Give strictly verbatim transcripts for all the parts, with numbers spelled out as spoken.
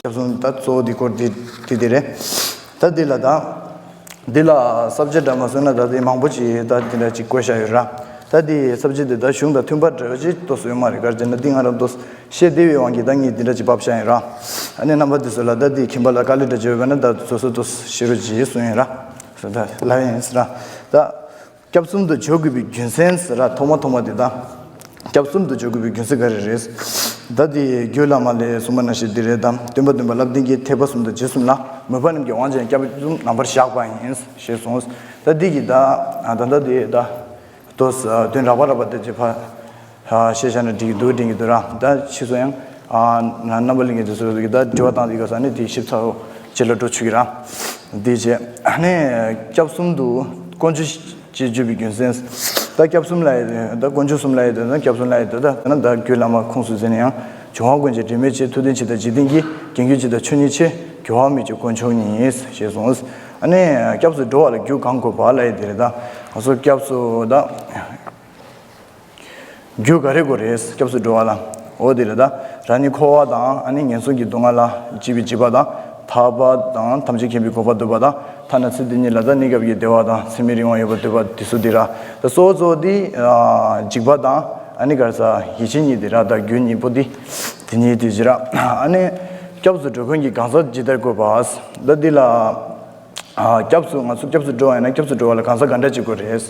སྐྱབས་གསུམ་ད་གཙོ་བོ་འདི་སྐོར་འདི་འདི་འདི་རེད། ད་འདི་ལ་ད་འདི་ལ་སབ་ཇེག་འདྲ་མ་བཟོས་ན་ད་འདི་མང་པོ་ཅིག་ད་འདི་འདྲ་ཅིག་བཀོད་བཞག་ཡོད་ར། ད་འདི་སབ་ཇེག་འདི་ད་གཞུང་དང་མཐུན་པ་འདྲ་བོ་ཅིག་ཏོ་བཟོས་མ་རེད། ག་རེ་ཟེར་ན་འདི་ང་རང་ཏོ་ཤེས་བདེ་བའི་དབང་གིས་ད་ངས་འདི་འདྲ་ཅིག་ཕབ་བཞག་ཡིན་ར། ཨ་ནི་རྣམ་པ་འདི་ཚོ་ལ་ད་འདི་ཁྱིམ་པ་ལ་དཀའ་ལས་འདྲ་བྱེད་འོས་པ་ན་ད་སོ་སོ་ཏོ་ཤེས་རོགས་གྱིས་གསུངས་ཡིན་ར། སོ་ད་ལབ་ཡིན་ཟེར་ར། ད་སྐྱབས་གསུམ་དུ་འཇོག་དགོས་པའི་རྒྱུ་མཚན་ཟེར་ར། ཐོག་མ་ཐོག་མ་དེ་དང་། སྐྱབས་གསུམ་དུ་འཇོག་དགོས་པའི་རྒྱུ་མཚན་ག་རེ་རེད། ད་དེ་རྒྱུད་བླ་མ་ལས་གསུངས་པ་ནང་བཞིན་འདི་རེད་དམ། སྟོན་པ་སྟོན་པ་ལབ་ལྡན་གྱི་ཐེག་པ་གསུམ་དང་རྗེས་གསུམ་ལ། མོས་པ་རྣམས་ཀྱི་དབང་ཆེན་སྐྱབས་གསུམ་རྣམ་པར་བཞག་པ་ཡིན། ཞེས་གསུངས། ད་འདི་གི་ད་ད་ད་དེ་ད་དོ་དོན་རགས་པ་རགས་པ་དེ་ཅིག་ཕ་ཤེས་བྱ་ནི་འགྲིག་གི་འདུག་འགྲིག་གི་འདུག་ར། ད་ཕྱིས་སུ་ཡང་རྣམ་པ་ལྷན་རྒྱས་དེ་ཚོ་གི་ད་དྲི་བ་བཏང་དེ་ག་ས་ནི་དེ་ཞིབ་ཚགས་རྗེས་ལ་འགྲོ་ཆོག་གི་ར། འདི་རྗེས་ནས་སྐྱབས་གསུམ་དུ་དཀོན་མཆོག་ཅེས་བརྗོད་པའི་རྒྱུ་མཚན། ད་སྐྱབས་གསུམ་ལ་ཡི་ད་དཀོན་མཆོག་གསུམ་ལ་ཡི་ད་ན་སྐྱབས་གསུམ་ལ་ཡི་ད་ད་ན་ད་རྒྱུད་བླ་མ་ཁུངས་སུ་འཛིན་ན་ཡང་། འབྱུང་བ་ཀུན་གྱི་དྲི་མེད་ཆེ། ཐུབ་བསྟན་ཆེ་དང་འཇིག་རྟེན་གྱི། རྒྱན་གྱུར་ཆེ་དང་ཆོས་ཉིད་ཆེ། འགྱུར་བ་མེད་ཀྱི་དཀོན་མཆོག་ཉིད། ཞེས་གསུངས། ཨ་ནི་སྐྱབས་སུ་འགྲོ་བ་ལ་རྒྱུ་གང་དགོས་པ་ལ་ཡི་དེ་རེད། ད་ང་ཚོ་སྐྱབས་སུ་ད། རྒྱུ་ག་རེ་དགོས་རེད། སྐྱབས་སུ་འགྲོ་བ་ལ། འོ་དེ་རེད་ད། རང་ཉིད་འཁོར་བ་དང་ཨ་ནི་ངན་སོང་གི་སྡུག་བསྔལ་ལ་སྐྱེས་པའི་འཇིགས་པ་དང་། ཐར་པ་དང་ཐམས་ཅད་མཁྱེན་པའི་གོ་འཕང་ཐོབ་པ་དང་། ཐ་ན་ཚེ་འདི་ཉིད་ལ་ད་གནས་སྐབས་ཀྱི་བདེ་བ་དང་ཚེ་སྨད་རིང་བ་ཡོད་པ་འདོད་པ་དེ་ཚོ་འདི་ར། ད་གཙོ་བོ་གཙོ་བོ་འདི་འཇིགས་པ་དང་ཨ་ནི་ག་རེ་ཟ་ཡིད་ཆེས་གཉིས་འདི་ར། ད་རྒྱུ་གཉིས་པོ་འདི་དེ་གཉིས་དེ་ཅི་ར། ཨ་ནི་སྐྱབས་སུ་འགྲོ་མཁན་གྱི་གང་ཟག་ཇི་ལྟར་དགོས་པ། ད་འདི་ལ། ཨ། སྐྱབས་སུ་ང་ཚོ་སྐྱབས་སུ་འགྲོ་བ་ཡིན་ན་སྐྱབས་སུ་འགྲོ་བ་ལ་གང་ཟག་ག་འདྲ་ཅིག་དགོས་རེད།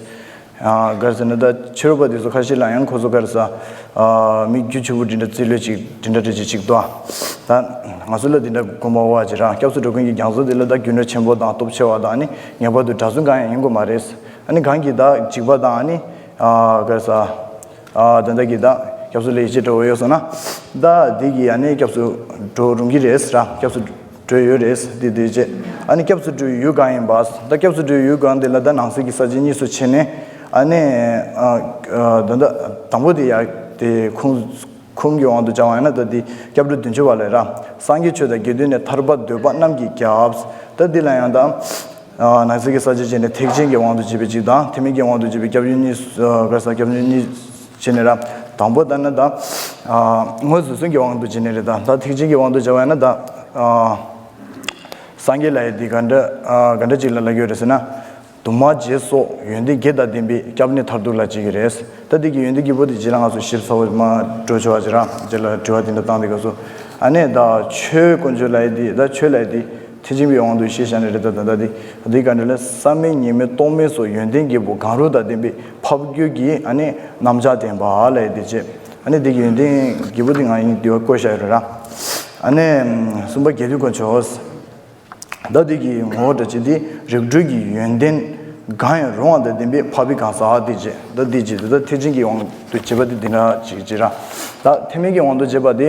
ཨ། ག་རེ་ཟེར་ན་ད་ཕྱི་རོལ་པ་དེ་ཚོ་ཁ་ཤས་ལ་ཡང་ཁོ་ཚོ་ག་རེ་ཟ། ཨ། མི་རྒྱུ་ཆུང་བོ་འདི་འདྲ་རྩིས་ལོས་ཅིག་འདི་འདྲ་འདྲ་ཅིག་ཅིག་འདུག་ད་ང་ཚོ་ལ་འདི་འདྲ་དགོངས་པ་འོ་ཅིག་ར། སྐྱབས་སུ་འགྲོ་མཁན་གྱི་གང་ཟག་དེ་ལ་ད་རྒྱུ་ནོར་ཆེན་པོ་དང་སྟོབས་ཆེ་བ་དང་ནི་ངེས་པར་དུ་གྲྭ་བཙུན་གང་ཡང་ཡིན་དགོས་མ་རེད། ཨ་ནི་གང་གིས་ད་འཇིགས་པ་དང་ནི། ཨ། ག་རེ་ཟ། ཨ། ད་ལྟ་གི་ད་སྐྱབས་སུ་ལ་ཡིད་ཆེས་འདྲ་བོ་ཡོད་སོང་ན། ད་འདི་གི་ཨ་ནི་སྐྱབས་སུ་འགྲོ་རུང་གི་རེད་ཟེར། སྐྱབས་སུ་འགྲོ་ཡོད་རེད་འདི་འདི་བྱས། ཨ་ནི་སྐྱབས་སུ་འགྲོ་ཡུལ་གང་ཡིན་པ། ད་སྐྱབས་སུ་འགྲོ་ཡུལ་གང་དེ་ལ་ད་ནང་གསེས་ཀྱི་ས་བཅད་གཉིས་སུ་ཕྱེ་ནས། ཨ་ནི། ཨ། ཨ། ད་ད་དང་པོ་དེ་ཡ་དེ་ཁུངས་ཁུངས་ཀྱི་དབང་དུ་བྱ་བ་ཡིན་ན་ད་འདི་སྐྱབས་འགྲོ་བདུན་ཅུ་པ་ལས་ར། སངས་རྒྱས་ཆོས་དང་དགེ་འདུན་ནི། ཐར་པ་འདོད་པ་རྣམས་ཀྱི་སྐྱབས། ད་འདི་ལ་ཡང་ད། ཨ། ནང་གསེས་ཀྱི་ས་བཅད་བྱས་ནས་ཐེག་ཆེན་གྱི་དབང་དུ་བྱས་པའི་གཅིག་དང་ཐེག་དམན་གྱི་དབང་དུ་བྱས་པའི་སྐྱབས་ཡུལ་གཉིས། ཨ། ག་རེ་ཟ། སྐྱབས་ཡུལ་གཉིས་བྱས་ནས་ར། དང་པོ་ལྟར་ན་ད། ཨ། དངོས་སུ་སུན་གྱི་དབང་དུ་བྱས་ནས་རེད། ད་ད་ཐེག་ཆེན་གྱི་དབང་དུ་བྱ་བ་ཡིན་ན་ད། ཨ། སངས་རྒྱས་ལ་ཡི་འདི་ག་འདྲ། ཨ། ག་འདྲ་ཅིག་ལ་ལབ་ཡོད་རེད་ཟེར་ན། དུ་མ་རྗེས་སོགས་ཡོན་ཏན་བརྒྱད་དང་ལྡན་པའི་སྐྱབས་ནི་མཐར་ཐུག་ལ་བྱེད་ཀྱི་རེད། ད་འདི་གི་ཡོན་ཏན་བརྒྱད་པོ་དེ་རྗེས་ལ་ང་ཚོ་ཞིབ་ཚགས་པོ་མ་འགྲོ་ཆོག་པ་ཅིག་ར། རྗེས་ལ་དྲི་བ་དེ་འདྲ་བཏང་དེ་ག་ཚོ། ཨ་ནི་ད་ཆོས་དཀོན་མཆོག་ལ་ཡི་དེ་ད་ཆོས་ལ་ཡི་དེ་ཐེག་ཆེན་པའི་དབང་དུ་ཤེས་བྱ་ནི་རེད། ད་ད་ད་དེ་འདི་ག་འདྲ་ལ་བསམ་མེད་ཉིད་མེད་རྟོག་མེད་སོགས་ཡོན་ཏན་བརྒྱད་པོ་གང་རུང་དང་ལྡན་པའི་འཕགས་རྒྱུད་ཀྱི་ཨ་ནི་རྣམ་གཞག་བསྟན་པ་ལ་ཡི་དེ་བྱས། ཨ་ནི་འདི་གི་ཡོན་ཏན་བརྒྱད་པོ་དེ་ང་ཡིན་དེ་བ་བཀོད་བཞག་ཡོད་རེད་ར། ཨ་ནི་གསུམ་པ་དགེ་འདུན་དཀོན་མཆོག་ད་འདི་གི་ངོ་བོ་འདྲ་ཅིག་འདི་རིགས་དྲུག་གི་ཡོན་ཏན་གང་ཡང་རུང་བ་དང་ལྡན་པའི་འཕགས་པའི་གང་ཟག་འདི་བྱས། ད་འདི་བྱས་ད་ཐེག་ཆེན་གྱི་དབང་དུ་བྱས་པ་འདི་འདི་འདྲ་ཅིག་ཅིག་ར། ད་ཐེག་དམན་གྱི་དབང་དུ་བྱས་པ་འདི།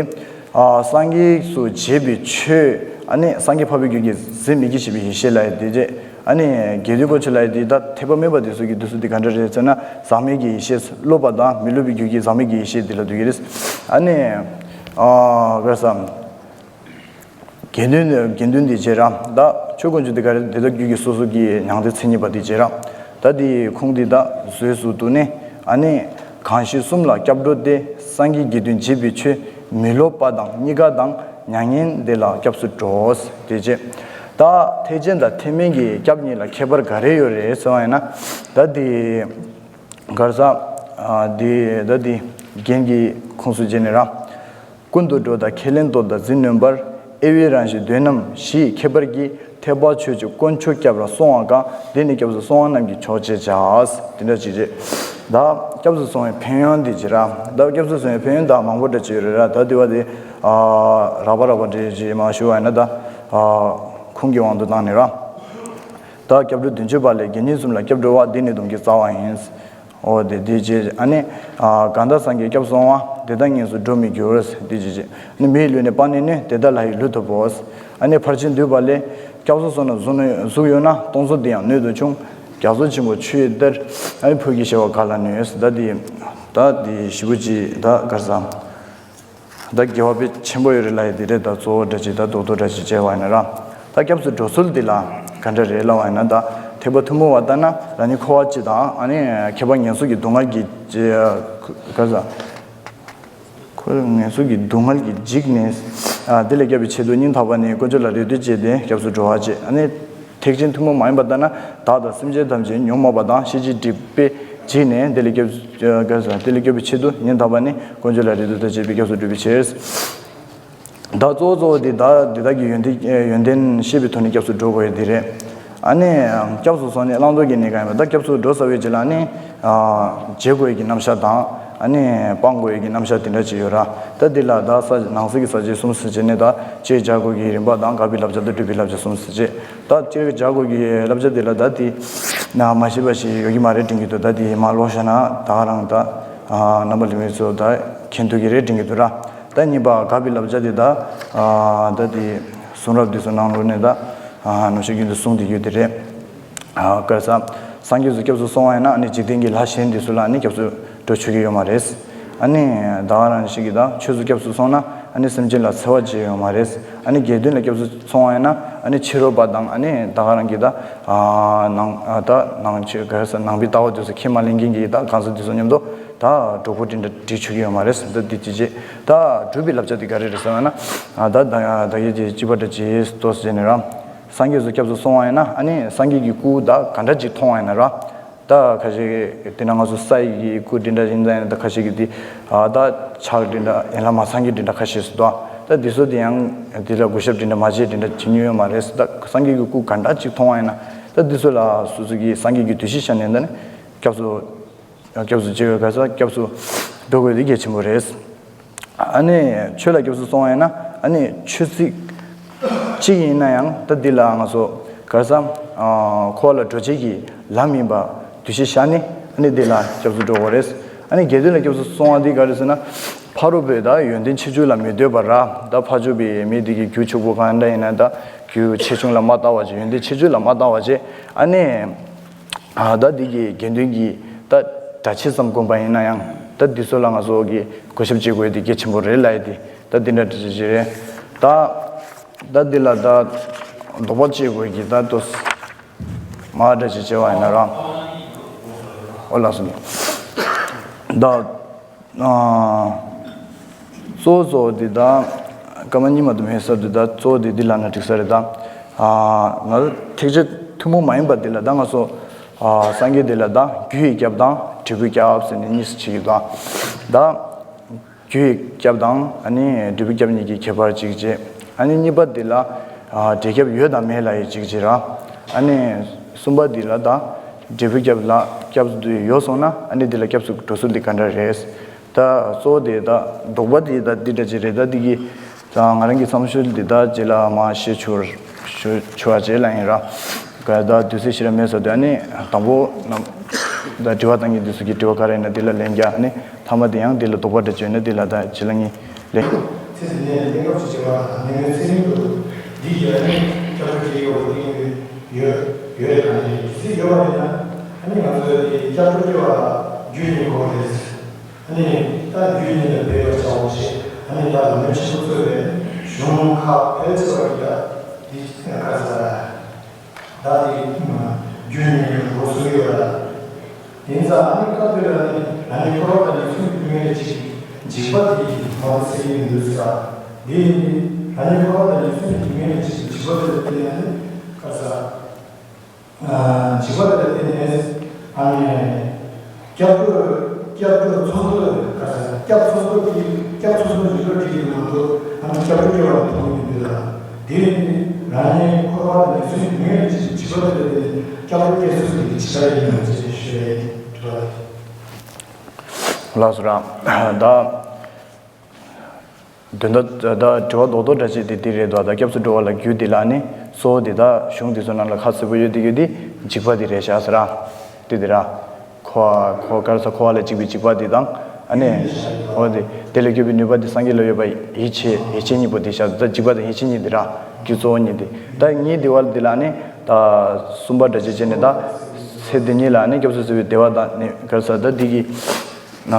ཨ། སངས་རྒྱས་སུ་བྱེད་པའི་ཆོས། ཨ་ནི་སངས་རྒྱས་འཕགས་པའི་རྒྱུད་ཀྱི་ཟད་མི་ཤེས་པའི་ཡེ་ཤེས་ལ་ཡི་དེ་བྱས། ཨ་ནི་དགེ་འདུན་དཀོན་མཆོག་ལ་ཡི་དེ་ད་ཐེག་པ་དམན་པ་དེ་ཚོ་གི་དུས་སུ་འདི་ག་འདྲ་རེད་ཟེར་ན་ཟག་མེད་ཀྱི་ཡེ་ཤེས། སློབ་པ་དང་མི་སློབ་པའི་རྒྱུད་ཀྱི་ཟག་མེད་ཀྱི་ཡེ་ཤེས་འདི་ལ་འདུ་གི་རེད། ཨ་ནི། ཨ། ག་རེ་ཟ། དགེ་འདུན་དགེ་འདུན་འདི་བྱས་ར། ད་ཆོས་དཀོན་མཆོག་འདི་ག་རེ་དེ་དག་རྒྱུད་ཀྱི་སོ་སོ་གི་མྱང་འདས་མཚན་ཉིད་པ་འདི་བྱས་ར། ད་འདི་ཁུངས་འདི་ད་བཟོས་སུ་བཏུ་ནས། ཨ་ནི་གང་ཞིག་གསུམ་ལ་སྐྱབས་འགྲོ་སྟེ། སངས་རྒྱས་དགེ་འདུན་བྱེད་པའི་ཆོས། མི་སློབ་པ་དང་གཉིས་ཀ་དང་། མྱ་ངན་འདས་ལ་སྐྱབས་སུ་འགྲོ། དེ་བྱས། ད་ཐེག་ཆེན་དང་ཐེག་དམན་གྱི་སྐྱབས་གཉིས་ལ་ཁྱད་པར་ག་རེ་ཡོད་རེད་ཟེར་བ་ཡིན་ན། ད་འདི་ག་རེ་ཟ། ཨ། འདི་ད་འདི་རྒྱན་གྱི་ཁུངས་སུ་བྱས་ནས་ར། ཀུན་ཏུ་འགྲོ་དང་ཁས་ལེན་རྟོགས་དང་འཛིན་ནུས་པར། དབྱེ་བའི་རང་བཞིན་དོན་རྣམས་བཞིའི་ཁྱད་པར་གྱིས། ཐེག་པ་ཆོས་ཀྱི་དཀོན་མཆོག་སྐྱབས་ལ་སོང་བ་གང་། འདི་ནི་སྐྱབས་སུ་སོང་བ་རྣམས་ཀྱི་མཆོག་ཅེས་བྱ། དེ་འདྲ་ཅིག་རེད། ད་སྐྱབས་སུ་སོང་བའི་ཕན་ཡོན་འདི་ཅི་ར། ད་སྐྱབས་སུ་སོང་བའི་ཕན་ཡོན་ད་མང་པོ་འདྲ་ཅིག་རེད་ར། ད་དེ་བ་དེ། ཨ། རགས་པ་རགས་པ་འདྲ་ཅིག་མ་ཞུ་བ་ཡིན་ན་ད། ཨ། ཁུངས་ཀྱི་དབང་དུ་བཏང་ནས་ར། ད་སྐྱབས་འགྲོ་བདུན་ཅུ་པ་ལས། དགེ་བསྙེན་གསུམ་ལ་སྐྱབས་འགྲོ་བ། འདི་ནི་སྡོམ་གྱི་རྩ་བ་ཡིན། འོ་དེ་དེ་རྗེས་ཨ་ནི། ཨ། གང་དག་སངས་རྒྱས་སྐྱབས་སུ་སོང་བ། དེ་དག་ངལ་དུ་འགྲོ་མི་འགྱུར། དེ་རྗེས་རྗེས་ནི། མི་ཡི་ལུས་ནི་སྤངས་ནས་ནི། དེ་དག་ལྷ་ཡི་ལུས་ཐོབ་བོ། ཨ་ནི་ཕར་ཕྱིན་བསྡུས་པ་ལས། སྐྱབས་སུ་སོང་ན་གཟུགས་ནི་གཟུགས་ཡོད་ན། སྟོང་གཟུགས་དེ་ཡང་སྣོད་དུ་ཆུང་། རྒྱ་མཚོ་ཆེན་པོ་ཆུ་ཡིས་གཏེར། ཨ་ནི་ཕོ་གི་བྱ་བ་ག་ལ་ནུས། ད་དེ་ད་དེ་ཞེ་པོ་ཅིག་ད་ག་རེ་ཟ། ད་དགེ་བ་དཔེ་ཆེན་པོ་ཡོད་རེད་ལབ་ཡ་འདི་རེད། ད་གཙོ་བོ་འདྲ་ཅིག་ད་རྡོག་རྡོག་འདྲ་ཅིག་བྱས་པ་ཡིན་ན་ར། ད་སྐྱབས་སུ་འགྲོ་ཚུལ་འདི་ལ་ག་འདྲ་རེད་ལབ་པ་ཡིན་ན། ད་ཐེག་པ་ཐུན་མོང་བ་ལྟར་ན་རང་ཉིད་འཁོར་བ་སྤྱི་དང་། ཨ་ནི་ཁྱད་པར་ངན་སོང་གི་སྡུག་བསྔལ་གྱི་ག་ཟ། འཁོར་ངན་སོང་གི་སྡུག་བསྔལ་གྱི་འཇིགས་ནས། ཨ། དེ་ལས་སྐྱོབ་པའི་ཆེད་དུ་སྙིང་ཐག་པ་ནས། དཀོན་མཆོག་ལ་རེ་ལྟོས་བྱས་ཏེ། སྐྱབས་སུ་འགྲོ་བར་བྱེད། ཨ་ནི་ཐེག་ཆེན་ཐུན་མོང་མ་ཡིན་པ་ལྟར་ན། བདག་དང་སེམས་ཅན་ཐམས་ཅད་ཉོན་མོངས་པ་དང་ཤེས་བྱའི་སྒྲིབ་པས་བརྗིད་ནས། དེ་ལས་སྐྱོབ་ཨ། དེ་ལས་སྐྱོབ་པའི་ཆེད་དུ་སྙིང་ཐག་པ་ནས། དཀོན་མཆོག་ལ་རེ་ལྟོས་དང་བཅས་པས་སྐྱབས་སུ་འགྲོ་བའི་ཕྱིར། ད་གཙོ་བོ་གཙོ་བོ་དེ་བདག་འདི་དག་གི་ཡོན་ཏན་ཡོན་ཏན་ཤེས་པའི་ཐོག་ནས་སྐྱབས་སུ་འགྲོ་དགོས་ཡ་དེ་རེད། ཨ་ནི་སྐྱབས་སུ་སོང་ནས་བླང་དོར་གྱི་གནས་གང་ཡིན་པ། ད་སྐྱབས་སུ་འགྲོ་ཚར་བའི་རྗེས་ལ་ནི། ཨ། བརྗེ་དགོས་ཡ་གི་རྣམ་གཞག་དང་། ཨ་ནི་སྤང་དགོས་ཡ་གི་རྣམ་གཞག་དེ་འདྲ་ཅིག་ཡོད་ར། ད་འདི་ལ་ད་ས་ནང་གསེས་ཀྱི་ས་བཅད་གསུམ་ཟེར་བྱས་ནས། ད་སྤྱིར་སྦྱར་དགོས་ཀྱི་རིམ་པ་དང་། དགག་པའི་བསླབ་བྱ་དང་། སྒྲུབ་པའི་བསླབ་བྱ་གསུམ་ཟེར་བྱས། ད་སྤྱིར་སྦྱར་དགོས་ཀྱི་བསླབ་བྱ་དེ་ལ་ད་དེ་ན་མ་ཤེས་པ་ཞིག་ཡོད་ཀྱི་མ་རེད་དྲན་གྱི་འདུག་ད་དེ་མར་ཀློག་བཞག་ན་ད་ག་རང་ད། ཨ། རྣམ་པ་ལྷན་རྒྱས་ཚོ་ད་མཁྱེན་ཐུབ་ཀྱི་རེད་དྲན་གྱི་འདུག་ར། ད་གཉིས་པ་དགག་པའི་བསླབ་བྱ་དེ་ད། ཨ། ད་དེ་གསུང་རབ་འདི་ཚོ་ནང་ལོགས་ནས་ད། ཨ། ནམ་ཞིག་རྒྱུན་དུ་གསུངས་བསྡད་རྒྱུ་དེ་རེད། ཨ། ག་རེ་ཟ། སངས་རྒྱས་སུ་སྐྱབས་སུ་སོང་བ་ཡིན་ན། ཨ་ནི་འཇིག་རྟེན་གྱི་ལྷ་གཞན་དེ་ཚོ་ལ་ཨ་ནི་སྐྱབས་སུ་འགྲོ་ཆོག་གི་ཡོད་མ་རེད། ཨ་ནི་ད་ག་རང་ཞིག་གིས་ད་ཆོས་སུ་སྐྱབས་སུ་སོང་ན། ཨ་ནི་སེམས་ཅན་ལ་འཚེ་བ་བྱེད་ཡོད་མ་རེད། ཨ་ནི་དགེ་འདུན་ལ་སྐྱབས་སུ་སོང་བ་ཡིན་ན། ཨ་ནི་ཕྱི་རོལ་པ་དང་། ཨ་ནི་ད་ག་རང་གིས་ད། ཨ། ནང་། ཨ། ད་ནང་ཆོས་ག་རེ་ཟ། ནང་པའི་ལྟ་བ་དེ་ཚོ་ཁས་མ་ལེན་མཁན་གྱི་ད་གང་ཟག་དེ་ཚོ་མཉམ་དུ་ད་གྲོགས་པོ་དེ་འདྲ་སྒྲིག་ཆོག་གི་ཡོད་མ་རེད། ད་འདི་དེ་རྗེས་ད་སྒྲུབ་པའི་བསླབ་བྱ་དེ་ག་རེ་རེད་ཟེར་བ་ན། ཨ། ད་ད་ད་གིན་གྱི་སྤྱི་པ་འདྲ་ཅིག་ཏོག་ཙམ་བྱས་ནས་ར། སངས་རྒྱས་སུ་སྐྱབས་སུ་སོང་བ་ཡིན་ན། ཨ་ནི་སངས་རྒྱས་ཀྱི་སྐུ་ད་ག་འདྲ་ཅིག་མཐོང་བ་ཡིན་ན་ར། ད་ཁ་ཤས་ཀྱིས་དེ་ན་ང་ཚོ་ས་ཡི་གི་སྐུ་དེ་འདྲ་ཡིན་ཙང་ཡང་། ད་ཁ་ཤས་ཀྱིས་དེ། ཨ། ད་ཕྱག་དེ་འདྲ་ཡན་ལག་མ་ཚང་གི་དེ་འདྲ་ཁ་ཤས་སུ་འདུག་ད་འདི་ཚོ་དེ་ཡང་དེ་ལ་གུས་ཞབས་དེ་འདྲ་མ་བྱེད་དེ་འདྲ་བྱེད་མྱོང་ཡོད་མ་རེད། ད་སངས་རྒྱས་ཀྱི་སྐུ་ག་འདྲ་ཅིག་མཐོང་བ་ཡིན་ན། ད་འདི་ཚོ་ལ་སོ་སོ་གིས་སངས་རྒྱས་ཀྱི་འདུ་ཤེས་བཞག་ནས། ད་ནི་སྐྱབས་སུ་སྐྱབས་སུ་མཆི་བའི་ག་རེ་ཟ། སྐྱབས་སུ་འགྲོ་དགོས་དེ་གལ་ཆེན་པོ་རེད། ཨ་ནི་ཆོས་ལ་སྐྱབས་སུ་སོང་བ་ཡིན་ན། ཨ་ནི་ཆོས་ཚིག་གཅིག་ཡིན་ན་ཡང་། ད་འདི་ལ་ང་ཚོ་ག་རེ་ཟ། ཨ། འཁོར་བ་ལས་སྒྲོལ་བྱེད་ཀྱི་ལམ་ཡིན་པ་འདུ་ཤེས་བཞག་ནས། ཨ་ནི་འདི་ལ་སྐྱབས་སུ་འགྲོ་དགོས་རེད། ཨ་ནི་དགེ་འདུན་ལ་སྐྱབས་སུ་སོང་བ་འདི་ག་རེ་ཟེར་ན། ཕ་རོལ་པོས་ད་ཡོན་ཏན་ཆེ་ཆུང་ལ་མི་ལྟོས་པར་ར། ད་ཕར་ཕྱོགས་པའི་མི་དེ་གི་རྒྱུ་ཕྱུག་པོ་གང་འདྲ་ཡིན་ན། ད་རྒྱུ་ཆེ་ཆུང་ལ་མ་ལྟ་བ་བྱས། ཡོན་ཏན་ཆེ་ཆུང་ལ་མ་ལྟ་བ་བྱས། ཨ་ནི། ཨ། ད་འདི་གི་དགེ་འདུན་གྱི་ད་གྲྭ་ཆས་ཙམ་གོན་པ་ཡིན་ན་ཡང་། ད་འདི་ཚོ་ལ་ང་ཚོ་གིས་གུས་ཞབས་བྱེད་དགོས་དེ་གལ་ཆེན་པོ་རེད་ལབ་ཡ་དེ། ད་འདི་འདྲ་འདྲ་ཅིག་རེད། ད་ད་འདི་ལ་ད་དོགས་པ་གཅོད་དགོས་ཀྱི་ད་ཏོག་མ་འདྲ་ཅིག་བྱས་པ་ཡིན་ན་ར། ཨོ་ལགས་སོ། ད། ཨ། གཙོ་བོ་གཙོ་བོ་འདི་ད་སྐར་མ་གཉིས་མ་གཏོགས་མེད་ས་འདི། ད་གཙོ་བོ་འདི་འདི་ལབ་ན་འགྲིག་ས་རེད། ད། ཨ། ང་ཚོ་ཐེག་ཆེན་ཐུན་མོང་མ་ཡིན་པ་འདི་ལ་ད་ང་ཚོ། ཨ། སངས་རྒྱས་འདི་ལ་ད་རྒྱུ་ཡི་སྐྱབས་དང་འབྲས་བུའི་སྐྱབས་ཟེར་ནས་གཉིས་སུ་ཕྱེ་གི་འདུག་ད་རྒྱུ་ཡི་སྐྱབས་དང་། ཨ་ནི་འབྲས་བུའི་སྐྱབས་གཉིས་ཀྱི་ཁྱད་པར་གཅིག་བྱས། ཨ་ནི་གཉིས་པ་འདི་ལ། ཨ། འབྲས་སྐྱབས་ཡོད་དང་མེད་ལབ་ཡ་གཅིག་བྱས་ར། ཨ་ནི་གསུམ་པ་འདི་ལ་ད་འབྲས་བུའི་སྐྱབས་ལ་སྐྱབས་སུ་ཡོད་སོང་ན། ཨ་ནི་འདི་ལ་སྐྱབས་སུ་འགྲོ་ཚུལ་འདི་ག་འདྲ་རེད། ད་གཙོ་བོ་དེ་ད་དོགས་པ་དེ་ད་འདི་འདྲ་ཅིག་རེད། ད་འདི་གི་ད་ང་རང་གི་བསམ་ཚུལ་འདི་ད་རྗེས་ལ་མར་བཤད་ཆོག་ཆོག་ཆོག་པ་རྗེས་ལ་ཡིན་ར། ག་ད་དུས་ཚོད་ཞེ་དྲག་མེད་ས་དུས། ཨ་ནི་དང་པོ་ནམ་ད་དྲི་བ་བཏང་མཁན་དེ་ཚོ་གི་དྲི་བ་ག་རེ་ཡིན་ན་དེ་ལ་ལན་རྒྱག་ཨ་ནི་མཐའ་མ་དེ་ཡང་དེ་ལ་དོགས་པ་འདྲ་ཅིག་ཡོད་ན་དེ་ལ་ད་རྗེས་ལ་ངས་ལན། ཚེ་འདི་ནས་གནས་སྐབས་སུ་བྱེད་པ་དང་། གནས་ལྔའི་ཚེ་རིང་དུ་འདི་ཡི་ཨ་ནི་སྐྱབས་འགྲོ་བྱེད་ཡོད་པ་དེ་ཡོད་ཡོད་རེད། ག་ནས་རེད། དེ་ཚོ་ཡོད་པ་ཡིན་ན། ཨ་ནི་ང་ཚོས་དེ་སྐྱབས་འགྲོ་སྐྱེ་བ་ལ་རྒྱུ་གཉིས་དགོས་རེད། ཨ་ནི་ད་རྒྱུ་གཉིས་ལ་འབད་པར་བྱའོ་ཞེས། ཨ་ནི་ད་ལམ་རིམ་ཆེན་པོ་གཙོས་པའི་གཞུང་ཁག་ཕལ་ཆེ་བ་ཡིན་ད། འདི་ག་ས་ད་དེ་རྒྱུ་གཉིས་ལ་འགྲོ་སྲོལ་ཡོད་ལ། ཡིན་ཙང་ཨ་ནི་སྐབས་དེ་ལ་ནི་རང་ཉིད་འཁོར་བ་དང་ཉེས་སོང་གི་སྡུག་བསྔལ་ལས་འཇིགས་འཇིགས་པ་དེ་ཡི་མ་འོངས་སེལ་གྱི་མི་འདུག་ཟེར། དེ་ཡིན་ཏེ་རང་ཉིད་འཁོར་བ་དང་ཉེས་སོང་གི་སྡུག་བསྔལ་ལས་འཇིགས་འཇིགས་པ་དེ་ལ་བརྟེན་ནས་ནི་ག་ས། འཇིགས་པ་དེ་ལ་བརྟེན་ནས་ཨ་ནི་སྐྱབས་འགྲོ་སྐྱབས་འགྲོ་ཚོགས་འདུ་ག་ས་སྐྱབས་ཚོགས་འདུ་གི་སྐྱབས་ཚོགས་འདུ་རིགས་པ་སྒྲིག་གི་མང་དུ་ཨ་ནི་སྐྱབས་འགྲོ་སྐྱེ་བ་ལ་ཐུག་མི་འདུག་ལ། དེ་ཡིན་ཏེ་རང་ཉིད་འཁོར་བ་དང་ཉེས་སོང་གི་སྡུག་བསྔལ་ལས་འཇིགས་འཇིགས་པ་དེ་ལ་བརྟེན་ནས་སྐྱབས་འགྲོ་སྐྱེ་ཚུལ་གྱི་ཇི་ལྟར་ཡིན་ནམ་ཞེས་ཞུ་བའི་དྲི་བ་རེད། ལགས་སོ་ར། ད། དོན་དག་ད་དྲི་བ་རྡོག་རྡོག་འདྲ་ཅིག་དེ་འདི་རེད་འདུག་ད་སྐྱབས་སུ་འགྲོ་བ་ལ་རྒྱུ་འདི་ལ་ནི་གཙོ་བོ་འདི་ད་གཞུང་འདི་ཚོ་ནང་ལ་ཁ་གསལ་པོ་ཡོད་དེ་གི་འདི་འཇིགས་པ་འདི་རེད་ཤག་ཟེར་ར། འདི་འདི་ར། འཁོར་བ་འཁོར་ག་རེ་ཟ། འཁོར་བ་ལས་འཇིགས་པའི་འཇིགས་པ་འདི་དང་། ཨ་ནི་འོ་དེ་དེ་ལས་སྐྱོབ་པའི་ནུས་པ་འདི་སངས་རྒྱས་ལ་ཡོད་པ་ཡིད་ཆེས་ཡིད་ཆེས་གཉིས་པོ་འདི་ཤག་ད་འཇིགས་པ་དང་ཡིད་ཆེས་གཉིས་འདི་ར། རྒྱུ་གཙོ་བོ་གཉིས་འདི་ད་གཉིས་འདི་བ་འདི་ལ་ནི་ད་གསུམ་པ་འདྲ་ཅིག་བྱས་ནས་ད་ཚེ་འདི་ཉིད་ལ་ནི་སྐྱབས་སུ་འཚོལ་བའི་བདེ་བ་དང་ནི་ག་རེ་ཟ། ད་འདི་གི་ན་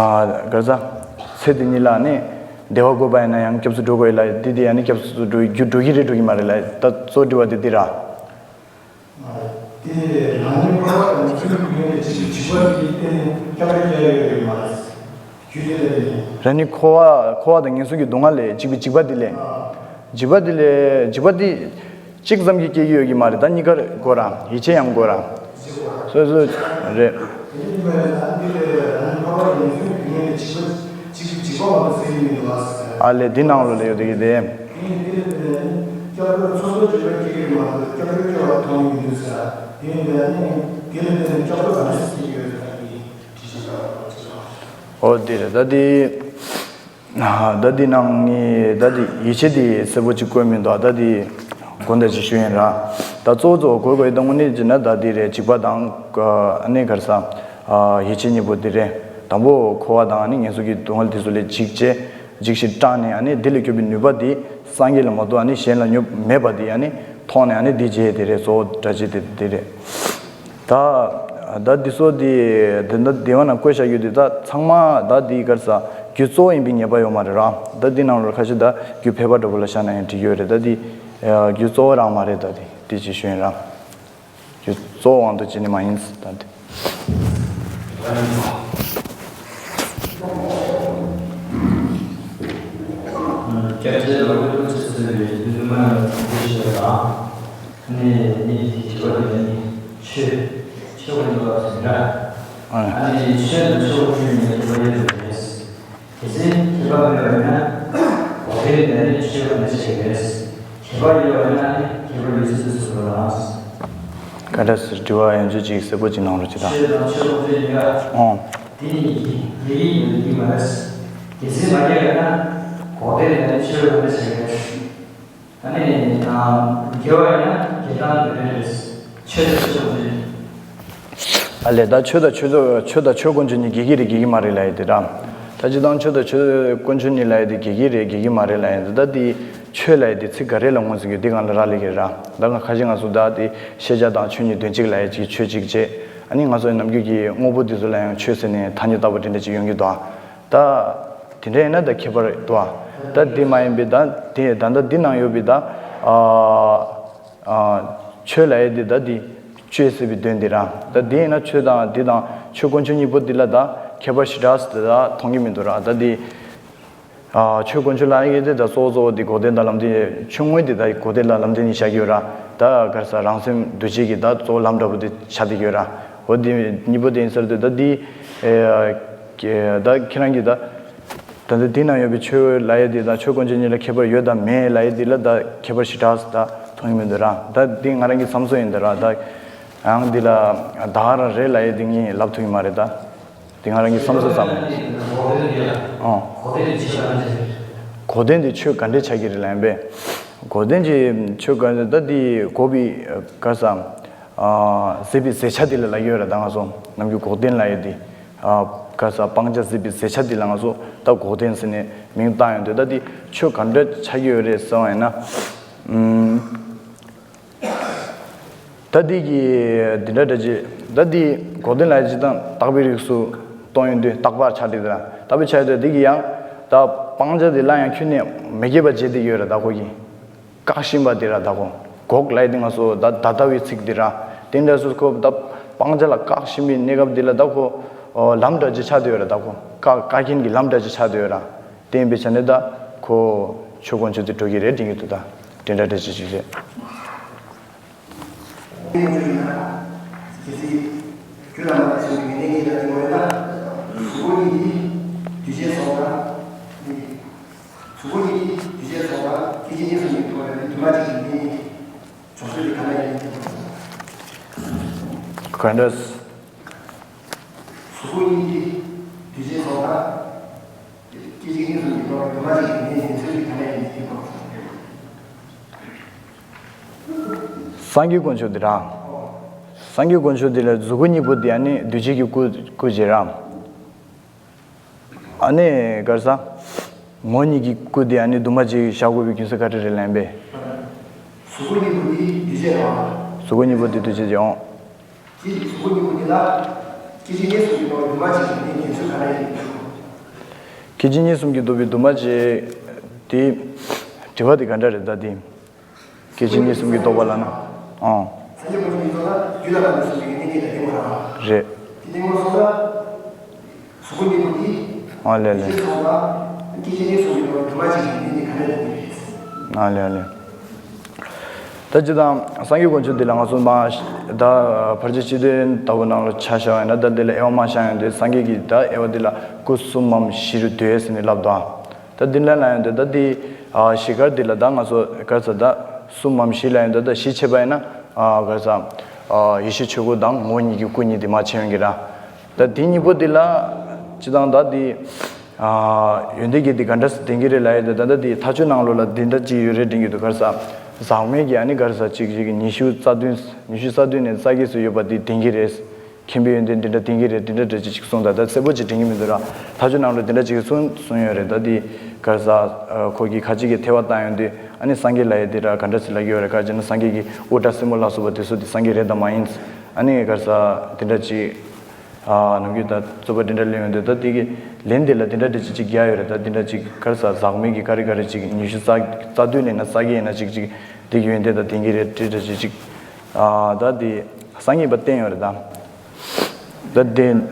ག་རེ་ཟ། ཚེ་འདི་ཉིད་ལ་ནི་བདེ་བ་དགོས་པ་ཡིན་ན་ཡང་སྐྱབས་སུ་འགྲོ་དགོས་ལ། འདི་དེ་ཡང་ནི་སྐྱབས་སུ་འགྲོ་རྒྱུ་འགྲོ་གི་རེད་འགྲོ་གི་མ་རེད་ལ། ད་གཙོ་དྲི་བ་དེ་འདི་ར། དེ་རང་ཉིད་འཁོར་བ་དང་ཉེས་སོང་གི་སྡུག་བསྔལ་ལས་འཇིགས་པའི་འཇིགས་པ་དེ་བརྟེན་ནས་སྐྱབས་འགྲོ་སྐྱེ་ཡོད་ཡོད་མ་རེད། རྒྱུ་དེ་ལས་ནི། རང་ཉིད་འཁོར་བ་འཁོར་བ་དང་ངན་སོང་གི་སྡུག་བསྔལ་ལས་འཇིགས་པའི་འཇིགས་པ་དེ་ལས། ཨ། འཇིགས་པ་འདི་ལས་འཇིགས་པ་འདི་གཅིག་ཙམ་གྱིས་སྐྱེ་གི་ཡོད་ཀྱི་མ་རེད། ད་གཉིས་ཀར་དགོས་ར། ཡིད་ཆེས་ཡང་དགོས་ར། སོ་སོ་རེད། ཨ་ལས་འདི་ནང་ལོགས་ལ་ཡོད་དེ་གི་དེ། ཨོ་དེ་རེད། ད་དེ། ད་འདི་ནང་ནི་ད་འདི་ཡིད་ཆེས་དེ་གསལ་པོ་ཅིག་བཀོད་མི་འདུག་ད་འདི་དགོངས་དག་ཅིག་ཞུ་ཡིན་ར། ད་གཙོ་བོ་གཙོ་བོ་གོ་དགོས་ཡོད་དོན་ནི་ཅི་ན་ད་འདི་རེད། འཇིགས་པ་དང་ཨ་ནི་ག་རེ་ཟ། ཡིད་ཆེས་གཉིས་པོ་འདི་རེད། དང་པོ་འཁོར་བ་དང་ཨ་ནི་ངན་སོང་གི་སྡུག་བསྔལ་དེ་ཚོ་ལས་འཇིགས་བྱས། འཇིགས་ཤིང་སྐྲག་ནས་ཨ་ནི་འདི་ལས་སྐྱོབ་པའི་ནུས་པ་འདི་སངས་རྒྱས་ལ་མ་གཏོགས་ཨ་ནི་གཞན་ལ་ཡོད་མེད་པ་འདི་ཨ་ནི་མཐོང་ནས་ཨ་ནི་འདི་བྱས་དེ་རེད། གཙོ་བོ་སྒྲ་བྱས་དེ་འདི་རེད། ད་ད་འདི་ཚོ་འདི་འདི་འདི་འདི་བ་ན་བཀོད་བཞག་ཡོད་དུས་ད་ཚང་མ་ད་འདི་ག་རེ་ཟ། རྒྱུ་གཙོ་བོ་ཡིན་པའི་ངེས་པ་ཡོད་མ་རེད་ར། ད་འདི་ནང་ལོགས་ཁ་ཤས་ད་རྒྱུ་ཕལ་པ་འདྲ་པོ་ལ་བཞག་ན་ཡང་འགྲིག་ཡོད་རེད། ད་འདི་རྒྱུ་གཙོ་བོ་རང་མ་རེད། ད་འདི་འདི་ཅིག་ཞུ་ཡིན་ར། རྒྱུ་གཙོ་བོ་དབང་དུ་བྱས་ནི་མ་ཡིན། ད་འདི། སྐྱབས་རྗེ་ལ་འོས་ལོ་ཆེ་ཟེར་བའི་བདུད་མ་ལ་འདི་ཞེས་པ་དང་། ནས་ནི་དེ་བྱེད་པ་དེ་ནི་ཆོས་ཆོས་ཀུན་འདུས་པ་ཟེར་འདྲ། ཨ་ནི་ཆོས་དང་ཆོས་ཀུན་ནི་དེ་བ་ཡོད་པ་རེད། དེ་ཚེ་ཁྱད་པར་མེད་པ་ཡིན་ན། འགོག་བདེན་ནི་ཆོས་ཀུན་ནི་ཆོས་རེད། ཁྱད་པར་ཡོད་པ་ཡིན་ན་ནི་ཁྱད་པར་ཡོད་ཚུལ་དུ་གསུངས་པ་དང་། ག་འདྲ་ཟེར་དྲི་བ་ཡང་བཅུ་གཅིག་གསལ་པོ་ཅིག་གནང་རོགས་ཅིག་དང་། ཆོས་དང་ཆོས་ཀུན་འདུས་ཡིན་ལ། ཨོ། དེ་ནི་ཡིད་ཀྱི་ཡིད་ཀྱི་མ་རེད། དེ་ཚེ་མ་སྐྱེས་པ་ཡིན་ན། འགོག་བདེན་ནི་ཆོས་ཀུན་ནི་ཆོས་རེད། ཨ་ནི་དགེ་བ་ཡིན་ན་དགེ་དང་དགེ་འདུན་རེད། ཆོས་དང་ཆོས་ཀུན་འདུས། ཨ་ལས་ད་ཆོས་དང་ཆོས་དང་ཆོས་དང་ཆོས་དཀོན་མཆོག་གཉིས་དགེ་གི་རེད་དགེ་གི་མ་རེད་ལབ་ཡ་དེ་ར། ད་སྤྱིར་བཏང་ཆོས་དང་ཆོས་དཀོན་མཆོག་གཉིས་ལབ་ཡ་དེ་དགེ་གི་རེད་དགེ་གི་མ་རེད་ལབ་ཡ་དེ། ད་དེ་ཆོས་ལབ་ཡ་དེ་ཚིག་ག་རེ་ལ་ངོས་འཛིན་གྱི་དེ་གང་ལ་རག་ལས་ཀྱི་ར། ད་ང་ཁ་ཤས་ང་ཚོ་ད་དེ་ཤེས་བྱ་དང་ཆོས་ཉིད་དོན་གཅིག་ལབ་ཡ་ཅིག་ཆོས་གཅིག་བྱས། ཨ་ནི་ང་ཚོ་ནམ་རྒྱུན་གྱི་དངོས་པོ་དེ་ཚོ་ལ་ཡང་ཆོས་ཟེར་ནས་ཐ་སྙད་བཏགས་པ་དེ་འདྲ་ཅིག་ཡོང་གི་འདུག་ད། དེ་འདྲ་ཡིན་ན་ད་ཁྱད་པར་འདུག་ཨ། ད་འདི་མ་ཡིན་པའི་ད་དེ་ད་ལྟ་འདི་ནང་ཡོད་པའི་ད། ཨ། ཨ། ཆོས་ལབ་ཡས་འདི་ད་འདི་ཆོས་ཟེར་བའི་དོན་འདི་ར། ད་འདི་ཡིན་ན་ཆོས་དང་འདི་དང་ཆོས་དཀོན་མཆོག་གཉིས་པོ་འདི་ལ་ད་ཁྱད་པར་ཞེ་དྲག་ཟེར་ད་མཐོང་གི་མི་འདུག་ར། ད་འདི། ཨ། ཆོས་དཀོན་མཆོག་ལབ་ཡས་འདི་ད་གཙོ་བོ་གཙོ་བོ་འདི་འགོག་བདེན་དང་ལམ་བདེན། ཆོས་དངོས་འདི་ད་འགོག་བདེན་དང་ལམ་བདེན་གཉིས་བཞག་གི་ཡོད་ར། ད་ག་རེ་ཟ་རང་སེམས་འདུ་བྱེད་ཀྱི་ད་གཙོ་བོ་ལམ་འདྲ་པོ་འདི་ཆགས་བསྡད་ཀྱི་ཡོད་ར། འོ་འདི་གཉིས་པོ་འདི་ཡིན་ཟེར་དུས་ད་འདི། ཨེ། ད་ཁྱེད་རང་གིས་ད། ད་ལྟ་འདི་ན་ཡོད་པའི་ཆོས་ལབ་ཡས་འདི་དང་ཆོས་དཀོན་མཆོག་གཉིས་ལ་ཁྱད་པར་ཡོད་དམ་མེད་ལབ་ཡས་འདི་ལ་ད་ཁྱད་པར་ཞེ་དྲག་ད་མཐོང་གི་མི་འདུག་ར། ད་འདི་ང་རང་གི་བསམ་ཚུལ་ཡིན་འདུག་ར། ད་ཡང་འདི་ལ་ད་ག་རང་རེད་ལབ་ཡས་འདི་ངས་ལབ་ཐུབ་ཀྱི་མ་རེད་ད། འདི་ང་རང་གི་བསམ་ཚུལ་ཙམ། ཨོ། འགོག་བདེན་འདི་ཆོས་ག་འདྲ་ཆགས་ཀྱི་རེད་ལབ་ཡིན་པས། འགོག་བདེན་གྱི་ཆོས་ག་འདྲ་ད་འདི་འགོག་པའི་ག་ས། ཟད་པའི་ཟད་ཆ་དེ་ལ་ལབ་ཡོད་ར། ད་ང་ཚོ་ནམ་རྒྱུན་འགོག་བདེན་ལབ་ཡས་དེ། ག་ས་སྤང་བྱ་ཟད་པའི་ཟད་ཆ་དེ་ལ་ང་ཚོ་ད་འགོག་བདེན་ཟེར་ནས་མིང་བཏགས་ཡོང་དུས། ད་དེ་ཆོས་ག་འདྲ་ཆགས་ཀྱི་ཡོད་རེད་ཟེར་བ་ཡིན་ན། ད་དེ་གི་འདི་འདྲ་འདྲ་ཅིག་ད་དེ་འགོག་བདེན་ལབ་ཡས་ཅིག་དང་རྟག་པའི་རིགས་སུ་གཏོང་ཡོང་དུས་རྟག་པ་ཆགས་དེ། ད་རྟག་པ་ཆགས་དེ་དེ་གི་ཡང་ད་སྤང་བྱ་དེ་ལ་ཡང་ཁྱོན་ནས་མི་སྐྱེད་པ་བྱེད་དེ་ཡོད་ར། ད་ཁོ་གི། བཀག་བཞིན་པ་འདི་ར། ད་ཁོ་འགོག་ལབ་ཡས་འདི་ང་ཚོ་ད་ད་ལྟ་བའི་ཚིག་འདི་ར། དེ་འདྲ་སུ་ཁོ་ད་སྤང་བྱ་ལ་བཀག་བཞིན་པའི་གནས་སྐབས་འདི་ལ་ད་ཁོ་ལམ་འདྲ་ཅིག་ཆགས་བསྡད་ཡོད་ར། ད་ཁོ་བཀག་བཀག་མཁན་གྱི་ལམ་འདྲ་ཅིག་ཆགས་བསྡད་ཡོད་ར། དེ་ཡིན་པའི་ཆ་ནས་ད་ཁོ་ཆོས་དཀོན་མཆོག་དེ་འགྲོ་གི་རེད་དྲན་གྱི་འདུག་ད་དེ་འདྲ་འདྲ་ཅིག་ཅིག་རེད། གལ་སྲིད་རྒྱུད་ལ་མ་ལྟོས་པའི་ངེས་གནས་ཀྱི་ལྟ་ཅི་མོ་ཡོད་ན། གཟུགས་པོ་གཉིས་ཀྱི་འདུས་བྱས་སོགས་དང་། གཟུགས་པོ་གཉིས་ཀྱི་འདུས་བྱས་སོགས་དང་སྐྱེ་མཆེད་གཉིས་གསུམ་གྱི་ཐོག་ནས་འདུས་མ་བྱས་ཀྱི་གནས་ནི་འཇོག་ཚུལ་དེ་ག་འདྲ་ཡིན་གྱི། ག་འདྲ། གཟུགས་པོ་གཉིས་ཀྱི་འདུས་བྱས་སོགས་དང་། སྐྱེ་མཆེད་གཉིས་གསུམ་གྱི་ཐོག་ནས་འདུས་མ་བྱས་ཀྱི་གནས་ནི་འཇོག་ཚུལ་དེ་ག་འདྲ་ཡིན་གྱི། སངས་རྒྱས་དཀོན་མཆོག་འདི་ར། སངས་རྒྱས་དཀོན་མཆོག་འདི་ལ་གཟུགས་པོ་གཉིས་པོ་འདི་ཨ་ནི་འདུས་བྱས་ཀྱི་སྐུ་སྐུ་བྱེད་ར། ཨ་ནི་ག་རེ་ཟ། ངོ་བོ་ཉིད་ཀྱི་སྐུ་དེ་ཨ་ནི་འདུས་མ་བྱས་བཞག་དགོས་པའི་རྒྱུ་མཚན་ག་རེ་རེད་ལབ་ཡིན་པས། གཟུགས་པོ་གཉིས་པོ་དེ་འདུས་བྱས་རེད་བ། གཟུགས་པོ་གཉིས་པོ་དེ་འདུས་བྱས་ཀྱི་ཨོ། དེ་གཟུགས་པོ་གཉིས་པོ་དེ་ལ་སྐྱེ་མཆེད་གཉིས་གསུམ་གྱི་ཐོག་ནས་འདུས་མ་བྱས་ཀྱི་གནས་འཇོག་ཚུལ་ག་རེ་ཡིན། སྐྱེ་མཆེད་གཉིས་གསུམ་གྱིས་ལྡོག་པའི་འདུས་མ་བྱས་དེ། དྲི་བ་དེ་ག་འདྲ་རེད་ད་དེ། སྐྱེ་མཆེད་གཉིས་གསུམ་གྱིས་ལྡོག་པ་ལབ་ན། ཨང་། སངས་རྒྱས་དཀོན་མཆོག་གཉིས་ཚོགས་ན་རྒྱུད་ལ་ལམ་དུ་སོང་བའི་གནས་ཉིད་ལ་བརྟེན་པ་རེད། རེད། དེ་ནས་ངོ་སོང་ན། གཟུགས་པོ་གཉིས་པོ་འདི། ཨང་ལེ་ལེ། སྐྱེ་མཆེད་ཚོགས་ན། སྐྱེ་མཆེད་གཉིས་གསུམ་གྱིས་ལྡོག་པའི་འདུས་མ་བྱས་ཀྱི་གནས་ཉིད་ག་འདྲ་ཡིན་པས། ཨ་ལེ་ཨ་ལེ། ད་ཅི་དང་སངས་རྒྱས་དཀོན་མཆོག་འདི་ལ་ང་ཚོ་མ་ད་ཕལ་ཆེར་སྤྱི་དོན་ལྟ་བུ་ནང་ལ་ཆ་བཞག་ཡིན་ན། ད་འདི་ལ་དབྱེ་བ་མ་བཞག་ཡོང་དུས་སངས་རྒྱས་ཀྱིས་ད་དབྱེ་བ་འདི་ལ་སྐུ་གསུམ་མམ་བཞི་རུ་འདོད་ཟེར་ནས་ལབ་དང་། ད་འདི་ལ་ལ་ཡོང་དུས་ད་འདི་ཨ་བཞི་ཀར་འདི་ལ་ད་ང་ཚོ་ག་རེ་ཟ། ད་གསུམ་མམ་བཞི་ལ་ཡོང་དུས་ད་བཞི་ཕྱེ་བ་ཡིན་ན་ཨ་ག་རེ་ཟ། ཨ་ཡེ་ཤེས་ཆོས་སྐུ་དང་ངོ་བོ་ཉིད་ཀྱི་སྐུ་གཉིས་འདི་མ་ཕྱེ་ཡོང་གི་ར། ད་དེ་གཉིས་པོ་འདི་ལ་སྤྱི་དང་ད་འདི་ཨ་ཡོན་ཏན་གྱི་འདི་ག་འདྲ་སེ་ལྡན་གྱི་རེད་ལབ་ཡོད་དེ། ད་ད་འདི་མཐའ་དཔྱོད་ནང་ལོགས་ལ་འདི་འདྲ་ཅིག་ཡོད་རེད་དྲན་གྱི་འདུག་ག་རེ་ཟ། ཟག་མེད་ཀྱི་ཨ་ནི་ག་རེ་ཟ་ཅིག་ཅིག་ཉི་ཤུ་རྩ་བདུན། ཉི་ཤུ་རྩ་བདུན་ནས་རྩ་བརྒྱད་ཙམ་ཡོད་པ་འདི་ལྡན་གྱི་རེད། མཁྱེན་པའི་ཡོན་ཏན་འདི་འདྲ་ལྡན་གྱི་རེད། འདི་འདྲ་འདྲ་ཅིག་ཅིག་གསུངས། ད་ད་གསལ་པོ་ཅིག་དྲན་གྱི་མི་འདུག་ར། མཐའ་དཔྱོད་ནང་ལོགས་འདི་འདྲ་ཅིག་གསུངས་གསུངས་ཡོད་རེད། ད་འདི་ག་རེ་ཟ། ཁོ་གིས་ཁ་ཅིག་གིས་ཐལ་བ་བཏང་ཡོང་དུས་ཨ་ནི་སངས་རྒྱས་ལབ་ཡས་འདི་ར་ག་འདྲ་ཅིག་ལབ་ཀྱི་ཡོད་རེད། ག་ཅི་ན་སངས་རྒྱས་ཀྱིས་དབུ་སྐྲ་སེར་མོ་ལ་སོགས་པ་དེ་ཚོ་འདི་སངས་རྒྱས་རེད་དམ་མ་ཡིན། ཨ་ནི་ག་རེ་ཟ་འདི་འདྲ་ཅིག་ཨ་ནམ་རྒྱུན་ད་རྩོད་པ་འདི་འདྲ་གླེང་ཡོང་དུས་ད་འདི་གི་ལན་འདི་ལ་འདི་འདྲ་འདྲ་ཅིག་ཅིག་རྒྱག་ཡོད་རེད། ད་འདི་འདྲ་ཅིག་ག་རེ་ཟ། ཟག་མེད་ཀྱི་ག་རེ་ག་རེ་ཅིག་ཉི་ཤུ་རྩ་རྩ་བདུན་ནས་ན་རྩ་བརྒྱད་ཡིན་ན་ཅིག་ཅིག་འདི་གི་ཡོན་ཏན་ད་ལྡན་གྱི་རེད། འདི་འདྲ་ཅིག་ཅིག་ཨ་ད་འདི་སངས་རྒྱས་པ་བསྟན་ཡོད་རེད་ད། ད་འདི།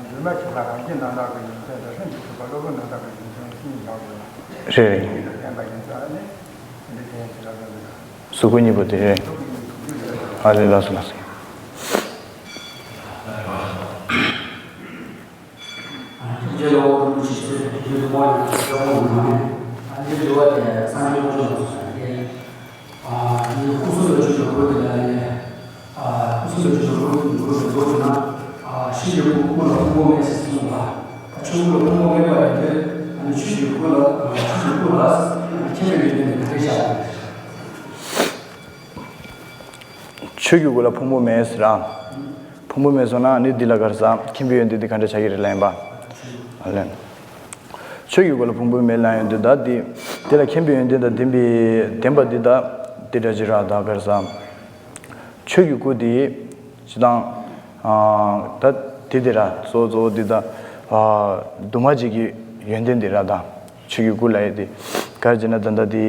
འདུས་མ་བྱས་པ་རང་རྒྱུད་རྣམ་དག་གི་ཡོན་ཏན་དང་། སེམས་ཀྱི་སྤྲུལ་པ་གློ་བུར་རྣམ་དག་གི་ཡོན་ཏན་གཉིས་ཡོད་རེད། རེད་རེད། གཉིས་ལ་བརྟེན་པ་ཡིན་ཙང་ནི་འདི་དེ་ཡང་ཅི་ལ་ལ་ལ། གཟུགས་སྐུ་གཉིས་པོ་དེ་རེད། ཨ་ལེ་ལགས་སོ་ལགས་སོ། ཐུགས་རྗེ་ལོ་ཀུན་ཏུ་ཞིག་ཚེ་དུས་དུ་མོ་ཡང་ཞོག་མོ་མ་ནས། ཨ་ནི་འདི་བ་དེ་སངས་རྒྱས་དཀོན་མཆོག་ལ་སོགས་པ་དེ། ཨ་ནི་སྐུ་གསུམ་ལ་སྤྱོད་པའི་སྒོ་དེ་ལ་ནི། ཨ་སྐུ་གསུམ་ལ་སྤྱོད་པའི་སྒོ་དེ་སྒོ་དེ་ན། ཨ་ཆོས་ཀྱི་སྐུ་སྐུ་ལ་ཕུང་པོ་མེད་ཟེར་གསུངས་པ། ཨ་ཆོས་སྐུ་ལ་ཕུང་པོ་མེད་པ་ཡིན་དུས། ཨ་ནི་ཆོས་ཀྱི་སྐུ་ལ། ཨ་ཆོས་ཀྱི་སྐུ་ལ་ཨ་ནི་མཁྱེན་པའི་ཡོན་ཏན་དེ་ག་འདྲས་བཞག་པ་རེད། ཆོས་ཀྱི་སྐུ་ལ་ཕུང་པོ་མེད་ཟེར་ར། ཕུང་པོ་མེད་སོང་ན་ནི་འདི་ལ་ག་རེ་ཟ། མཁྱེན་པའི་ཡོན་ཏན་འདི་ག་འདྲ་ཆགས་ཀྱི་རེད་ལབ་ཡིན་པ། ཨ་ལེ། ཆོས་ཀྱི་སྐུ་ལ་ཕུང་པོ་མེད་ལབ་ཡོང་དུས་ད་འདི། འདི་ལ་མཁྱེན་པའི་ཡོན་ཏན་དང་ལྡན་པའི་ལྡན་པ་འདི་ད་འདི་འདྲ་ཅིག་ར། ད་ག་རེ་ཟ། ཆོས་ཀྱི་སྐུ་འདི་ཅི་དང་། ཨ་ད་འདི་འདི་ར་གཙོ་གཙོ་བོ་འདི་ད། ཨ་འདུས་མ་བྱས་ཀྱི་ཡོན་ཏན་འདི་ར་ད། ཆོས་ཀྱི་སྐུ་ལ་ཡོད་དེ། ག་རེ་ཟེར་ན་ད་ལྟ་དེ་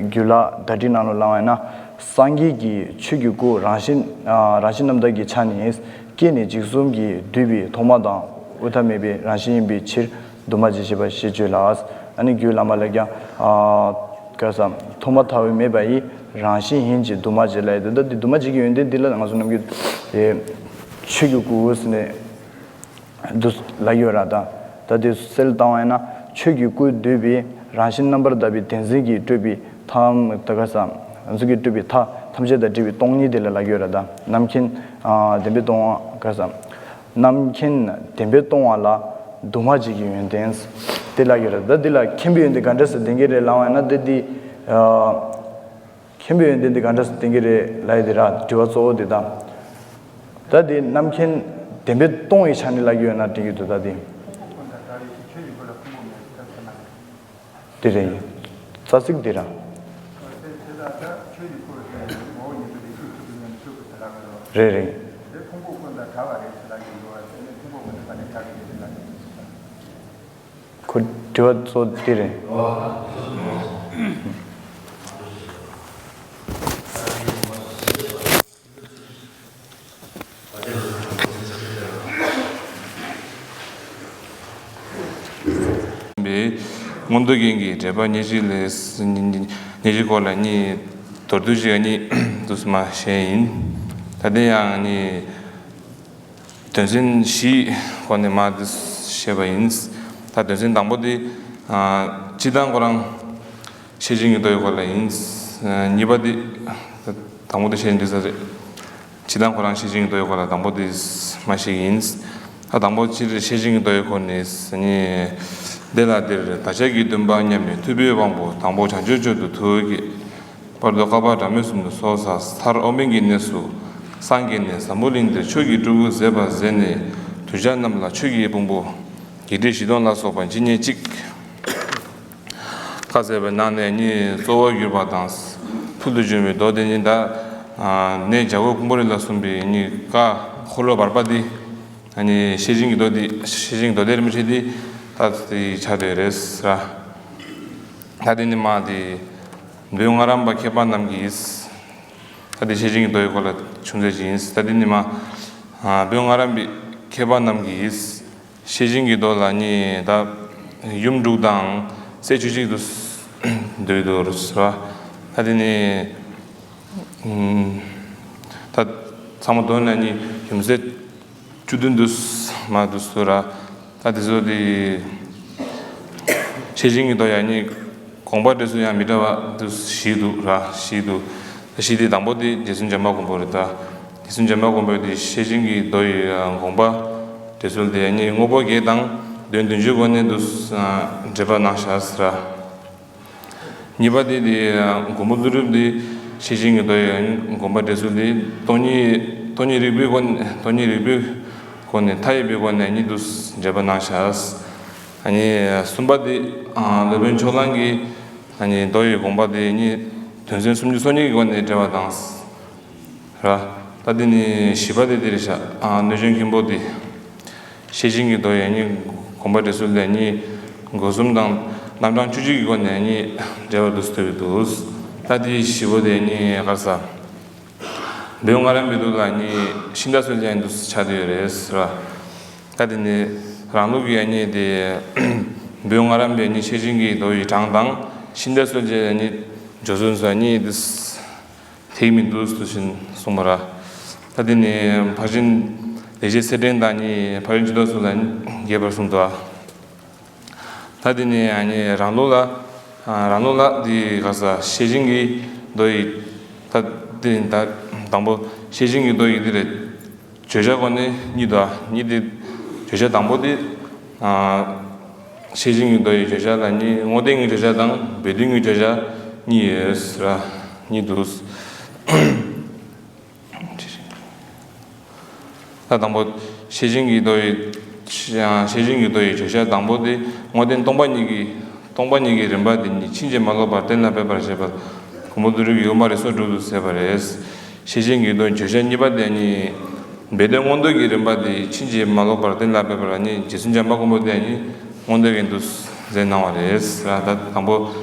རྒྱུད་བླ་བརྡ་བྲིས་ནང་ལ་ལབ་པ་ཡིན་ན། སངས་རྒྱས་ཀྱི་ཆོས་ཀྱི་སྐུ་རང་བཞིན། ཨ་རང་བཞིན་རྣམ་དག་གི་ཆ་ནས་སྐྱེ་གནས་འཇིག་གསུམ་གྱིས་བསྡུས་པའི་ཐོག་མ་དང་དབུ་མཐའ་མེད་པའི་རང་བཞིན་ཡིན་པའི་ཕྱིར་འདུས་མ་བྱས་ཞེས་པ་ཞེས་བརྗོད་ལ། ཨ་ནི་རྒྱུད་བླ་མ་ལ་ཀྱང་། ཨ་ག་རེ་ཟ། ཐོག་མ་མཐའ་དབུས་མེད་པ་ཡི་རང་བཞིན་ཡིན་གྱི་འདུས་མ་བྱས་ལ་ཡོད་དེ། ད་འདི་འདུས་མ་བྱས་ཀྱི་ཡོན་ཏན་འདི་ལ་ང་ཚོ་ནམ་རྒྱུན་དེ་ཆོས་ཀྱི་སྐུ་ཟེར་ནས། འདུ་ལ་ཡོད་ར་ད། ད་དེ་གསལ་བཏང་བ་ཡིན་ན། ཆོས་ཀྱི་སྐུ་འདུས་པའི་རང་བཞིན་རྣམ་པར་དག་པའི་བདེན་འཛིན་གྱིས་སྤྲོས་པའི་ཐམས། ད་ག་རེ་ཟ། ང་ཚོ་གིས་སྤྲོས་པའི་མཐའ་ཐམས་ཅད་དང་བྲལ་བའི་སྟོང་ཉིད་དེ་ལ་ལ་ཡོད་ར་ད། རྣམ་མཁྱེན་ཨ་བདེན་པས་སྟོང་བ། ག་རེ་ཟ། རྣམ་མཁྱེན་བདེན་པས་སྟོང་བ་ལ་འདུས་མ་བྱས་ཀྱི་ཡོན་ཏན་དེ་ལ་ཡོད་ར་ད། འདི་ལ་མཁྱེན་པའི་ཡོན་ཏན་ག་འདྲ་སེ་ལྡན་གྱི་རེད་ལབ་པ་ཡིན་ན། འདི་འདི་ཨ། མཁྱེན་པའི་ཡོན་ཏན་འདི་ག་འདྲ་སེ་ལྡན་གྱི་རེད་ལབ་ཡས་དེ་ར། དྲི་བ་གཙོ་བོ་འདི་དང་། ད་འདི་རྣམ་མཁྱེན་བདེན་པས་སྟོང་བའི་ཆ་ནས་ལབ་ཀྱི་ཡོད་ན་དྲན་གྱི་འདུག་ད་འདི། འདི་རེད། རྩ་ཚིག་འདི་ར། རེད་རེད། ཁོ་དྲི་བ་གཙོ་དེ་རེད། པའི་མངོན་མཐོ་རྒྱན་གྱི་འགྲེལ་པ་ཉེར་གཅིག་ལས། ཉེར་གཅིག་སྐོར་ལ་གཉིས་མདོར་བསྡུས་ཤིག་གཉིས་དུ་མ་བཤད་ཡིན། ད་དེ་ཡང་གཉིས། དོན་ཚན་བཞིའི་སྒོ་ནས་མར་འདི་བཤད་པ་ཡིན། ད་དོན་ཚན་དང་པོ་འདི། ཨ་སྤྱིར་བཏང་ཁོ་རང་ཤེར་ཕྱིན་གྱི་མདོ་ཡི་སྐོར་ལ་ཡིན། ཨ་གཉིས་པ་འདི། དང་པོ་འདི་ཤེར་ཕྱིན་འདི་ས་རེད། སྤྱིར་བཏང་ཁོ་རང་ཤེར་ཕྱིན་གྱི་མདོ་ཡི་སྐོར་ལ་དང་པོ་འདི་མར་བཤད་ཀྱི་ཡིན། ད་དང་པོ་སྤྱིར་ཤེར་ཕྱིན་གྱི་མདོ་ཡི་སྐོར་ནས་ནི། དེ་ལ་འདིར་བདག་ཅག་གི་འདུན་པ་མཉམ་མེད་ཐུབ་པའི་དབང་པོ་དང་པོ་བྱང་ཆུབ་མཆོག་ཏུ་ཐུགས་བསྐྱེད། བར་དུ་བསྐལ་པ་གྲངས་མེད་གསུམ་དུ་ཚོགས་བསགས་མཐར་འོག་མིན་གྱི་གནས་སུ་སངས་རྒྱས་ནས་འཛམ་བུ་གླིང་འདིར་ཆོས་ཀྱི་སྤྲུལ་སྐུ་མཛད་པར་མཛད་ནས་གདུལ་བྱ་རྣམས་ལ་ཆོས་ཀྱི་ཕུང་པོ་བརྒྱད་ཁྲི་བཞི་སྟོང་ལ་སོགས་པ་ཇི་སྙེད་ཅིག་བཀའ་སྩལ་བའི་ནང་ནས་ནི་གཙོ་བོར་གྱུར་པ་དང་ཕུལ་དུ་བྱུང་བའི་མདོ་དེ་ཉིད་ད། ནས་རྒྱལ་པོ་ཀུན་པོ་རི་ལ་གསུངས་པའི་ནི་བཀའ་འཁོར་ལོ་བར་པ་འདི། ཨ་ནི་ཤེར་ཕྱིན་གྱི་མདོ་འདི། ཤེར་ཕྱིན་གྱི་མདོ་སྡེ་རིན་པོ་ཆེ་འདི་ད་དེ་ཆགས་བསྡད་རེད་ཟེར། ད་དེ་ནི་མ་དེ་བོད་སྔ་རབས་པ་མཁས་པ་རྣམས་ཀྱིས། ད་དེ་ཤེར་ཕྱིན་གྱི་མདོ་ཡི་སྐོར་ལ་ཆུང་ཙག་ཅིག་ཡིན། ད་དེ་ནི་མ་བོད་སྔ་རབས་པའི་མཁས་པ་རྣམས་ཀྱིས། ཤེས་བཞིན་གྱི་མདོ་ལ་ནི་ད་ཡུམ་དྲུག་དང་སྲས་བཅུ་གཅིག་ཏུ་འདོད་དོ་ར། ད་དེ་ནི་ད་ཚང་མ་དོན་ལ་ནི་ཡུམ་སྲས་བཅུ་བདུན་དུ་མ་དུ་སུ་ར། ད་དེ་ཚོ་དེ་ཤེས་བཞིན་གྱི་མདོ་ཡ་ནི་དགོངས་པ་འགྲེལ་ཚུལ་ཡང་མི་འདྲ་བ་དུ་བཞི་འདུག་ར། བཞི་འདུག་བཞི་དེ་དང་པོ་དེ་རྗེ་བཙུན་འཇམ་དཔལ་མགོན་པོ་རེད། ད་རྗེ་བཙུན་འཇམ་དཔལ་མགོན་པོ་དེ་ཤེས་བཞིན་གྱི་མདོ་ཡི་དགོངས་པ་འགྲེལ་ཚུལ་དེ་ཡ་ནི་དངོས་པོ་བརྒྱད་དང་དོན་བདུན་ཅུའི་སྒོ་ནས་དུ་འགྲེལ་པ་གནང་བཞག་ར། གཉིས་པ་དེ་དེ་མགོན་པོ་ཀླུ་སྒྲུབ་དེ་ཤེས་བཞིན་གྱི་མདོ་ཡི་དགོངས་པ་འགྲེལ་ཚུལ་དེ་སྟོང་ཉིད་སྟོང་ཉིད་རིག་པའི་སྒོ་ནས་སྟོང་ཉིད་རིག་པའི་སྒོ་ནས་མཐའ་ཡས་པའི་སྒོ་ནས་ཉིད་དུ་འགྲེལ་པ་གནང་བཞག་ཨ་ནི་གསུམ་པ་དེ་སློབ་དཔོན་ཕྱོགས་གླང་གིས་ཨ་ནི་མདོ་ཡི་དགོངས་པ་དེ་ཉིད་དོན་ཚན་སུམ་ཅུ་སོ་གཉིས་ཀྱི་སྒོ་ནས་འགྲེལ་པ་དང་། ར། ད་དེ་ནི་བཞི་པ་དེ་དེ་རེད་ཤག་ཨ་གནོད་སྦྱིན་མཁན་པོ་དེ། ཤེས་བཞིན་གྱི་མདོ་ཡི་ནི་དགོངས་པ་འགྲེལ་ཚུལ་དེ་ནི་སྒོ་གསུམ་དང་རྣམ་གྲངས་བཅུ་གཅིག་གི་སྒོ་ནས་ནི་འགྲེལ་པ་དུ་སྟོན་གྱི་འདུག་ད་དེ་བཞི་པོ་དེ་ནི་ག་རེ་ཟ། བོད་སྔ་རབས་པའི་དུ་ལ་ནི་ཤིང་རྟ་སྲོལ་ཅན་དུ་ཆགས་བསྡད་ཡོད་རེད་ཟེར་བ། ད་དེ་ནི་རང་ལུགས་ཀྱི་ནི་དེ་བོད་སྔ་རབས་པའི་ནི་ཤེས་བཞིན་གྱི་མདོ་ཡི་གྲངས་དང་ཤིང་རྟ་སྲོལ་ཅན་ནི་སྦྱོར་ཚུལ་སོགས་ནི་དེ། ཐེག་མི་འདུག་ཏུ་ཕྱིན་གསུངས་པ་ར། ད་དེ་ནི་ཕར་ཕྱིན་ལེགས་བཤད་གསེར་ཕྲེང་དང་ནི་ཕ་རོལ་ཕྱིན་ལྡོག་སོགས་ལ་རྒྱས་པར་གསུངས་འདུག་ད་དེ་ནི་ཨ་ནི་རང་ལུགས་ལ་རང་ལུགས་ལ་དེ་ག་ས་ཤེས་བཞིན་གྱི་མདོ་ཡི་ད་དེ་ད་དང་པོ་ཤེས་བཞིན་གྱི་མདོ་ཡི་དེ་རེད། བརྗོད་བྱ་སྒོ་ནས་གཉིས་འདུག་གཉིས་དེ་བརྗོད་བྱ་དང་པོ་དེ། ཤེས་བཞིན་གྱི་མདོ་ཡི་བརྗོད་བྱ་ལ་ནི་དངོས་བསྟན་གྱི་བརྗོད་བྱ་དང་སྦས་དོན་གྱི་བརྗོད་བྱ་གཉིས་ཡོད་ཟེར་བ་གཉིས་འདུག་ད་དང་པོ་ཤེས་བཞིན་གྱི་མདོ་ཡི་ཤེས་བཞིན་གྱི་མདོ་ཡི་བརྗོད་བྱ་དང་པོ་དེ་དངོས་བསྟན་སྟོང་པ་ཉིད་ཀྱི་སྟོང་པ་ཉིད་ཀྱི་རིམ་པ་དེ་ཉིད་ཕྱིན་ཅི་མ་ལོག་པར་གཏན་ལ་ཕེབས་པར་བྱེད་པ་མགོན་པོ་ཀླུ་སྒྲུབ་ཀྱི་དབུ་མ་རིགས་སོགས་དྲུག་ཏུ་ཟད་པ་རེད། ཤེས་བཞིན་གྱི་མདོ་བརྗོད་བྱ་གཉིས་པ་དེ་ཉིད་སྦས་དོན་མངོན་རྟོགས་ཀྱི་རིམ་པ་དེ་ཕྱིན་ཅི་མ་ལོག་པར་གཏན་ལ་ཕེབས་པར་ནི་རྗེ་བཙུན་འཇམ་དཔལ་མགོན་པོ་དེ་ཉིད་མངོན་རྟོགས་ཀྱི་དུ་མཛད་གནང་བ་རེད། ད་དང་པོ་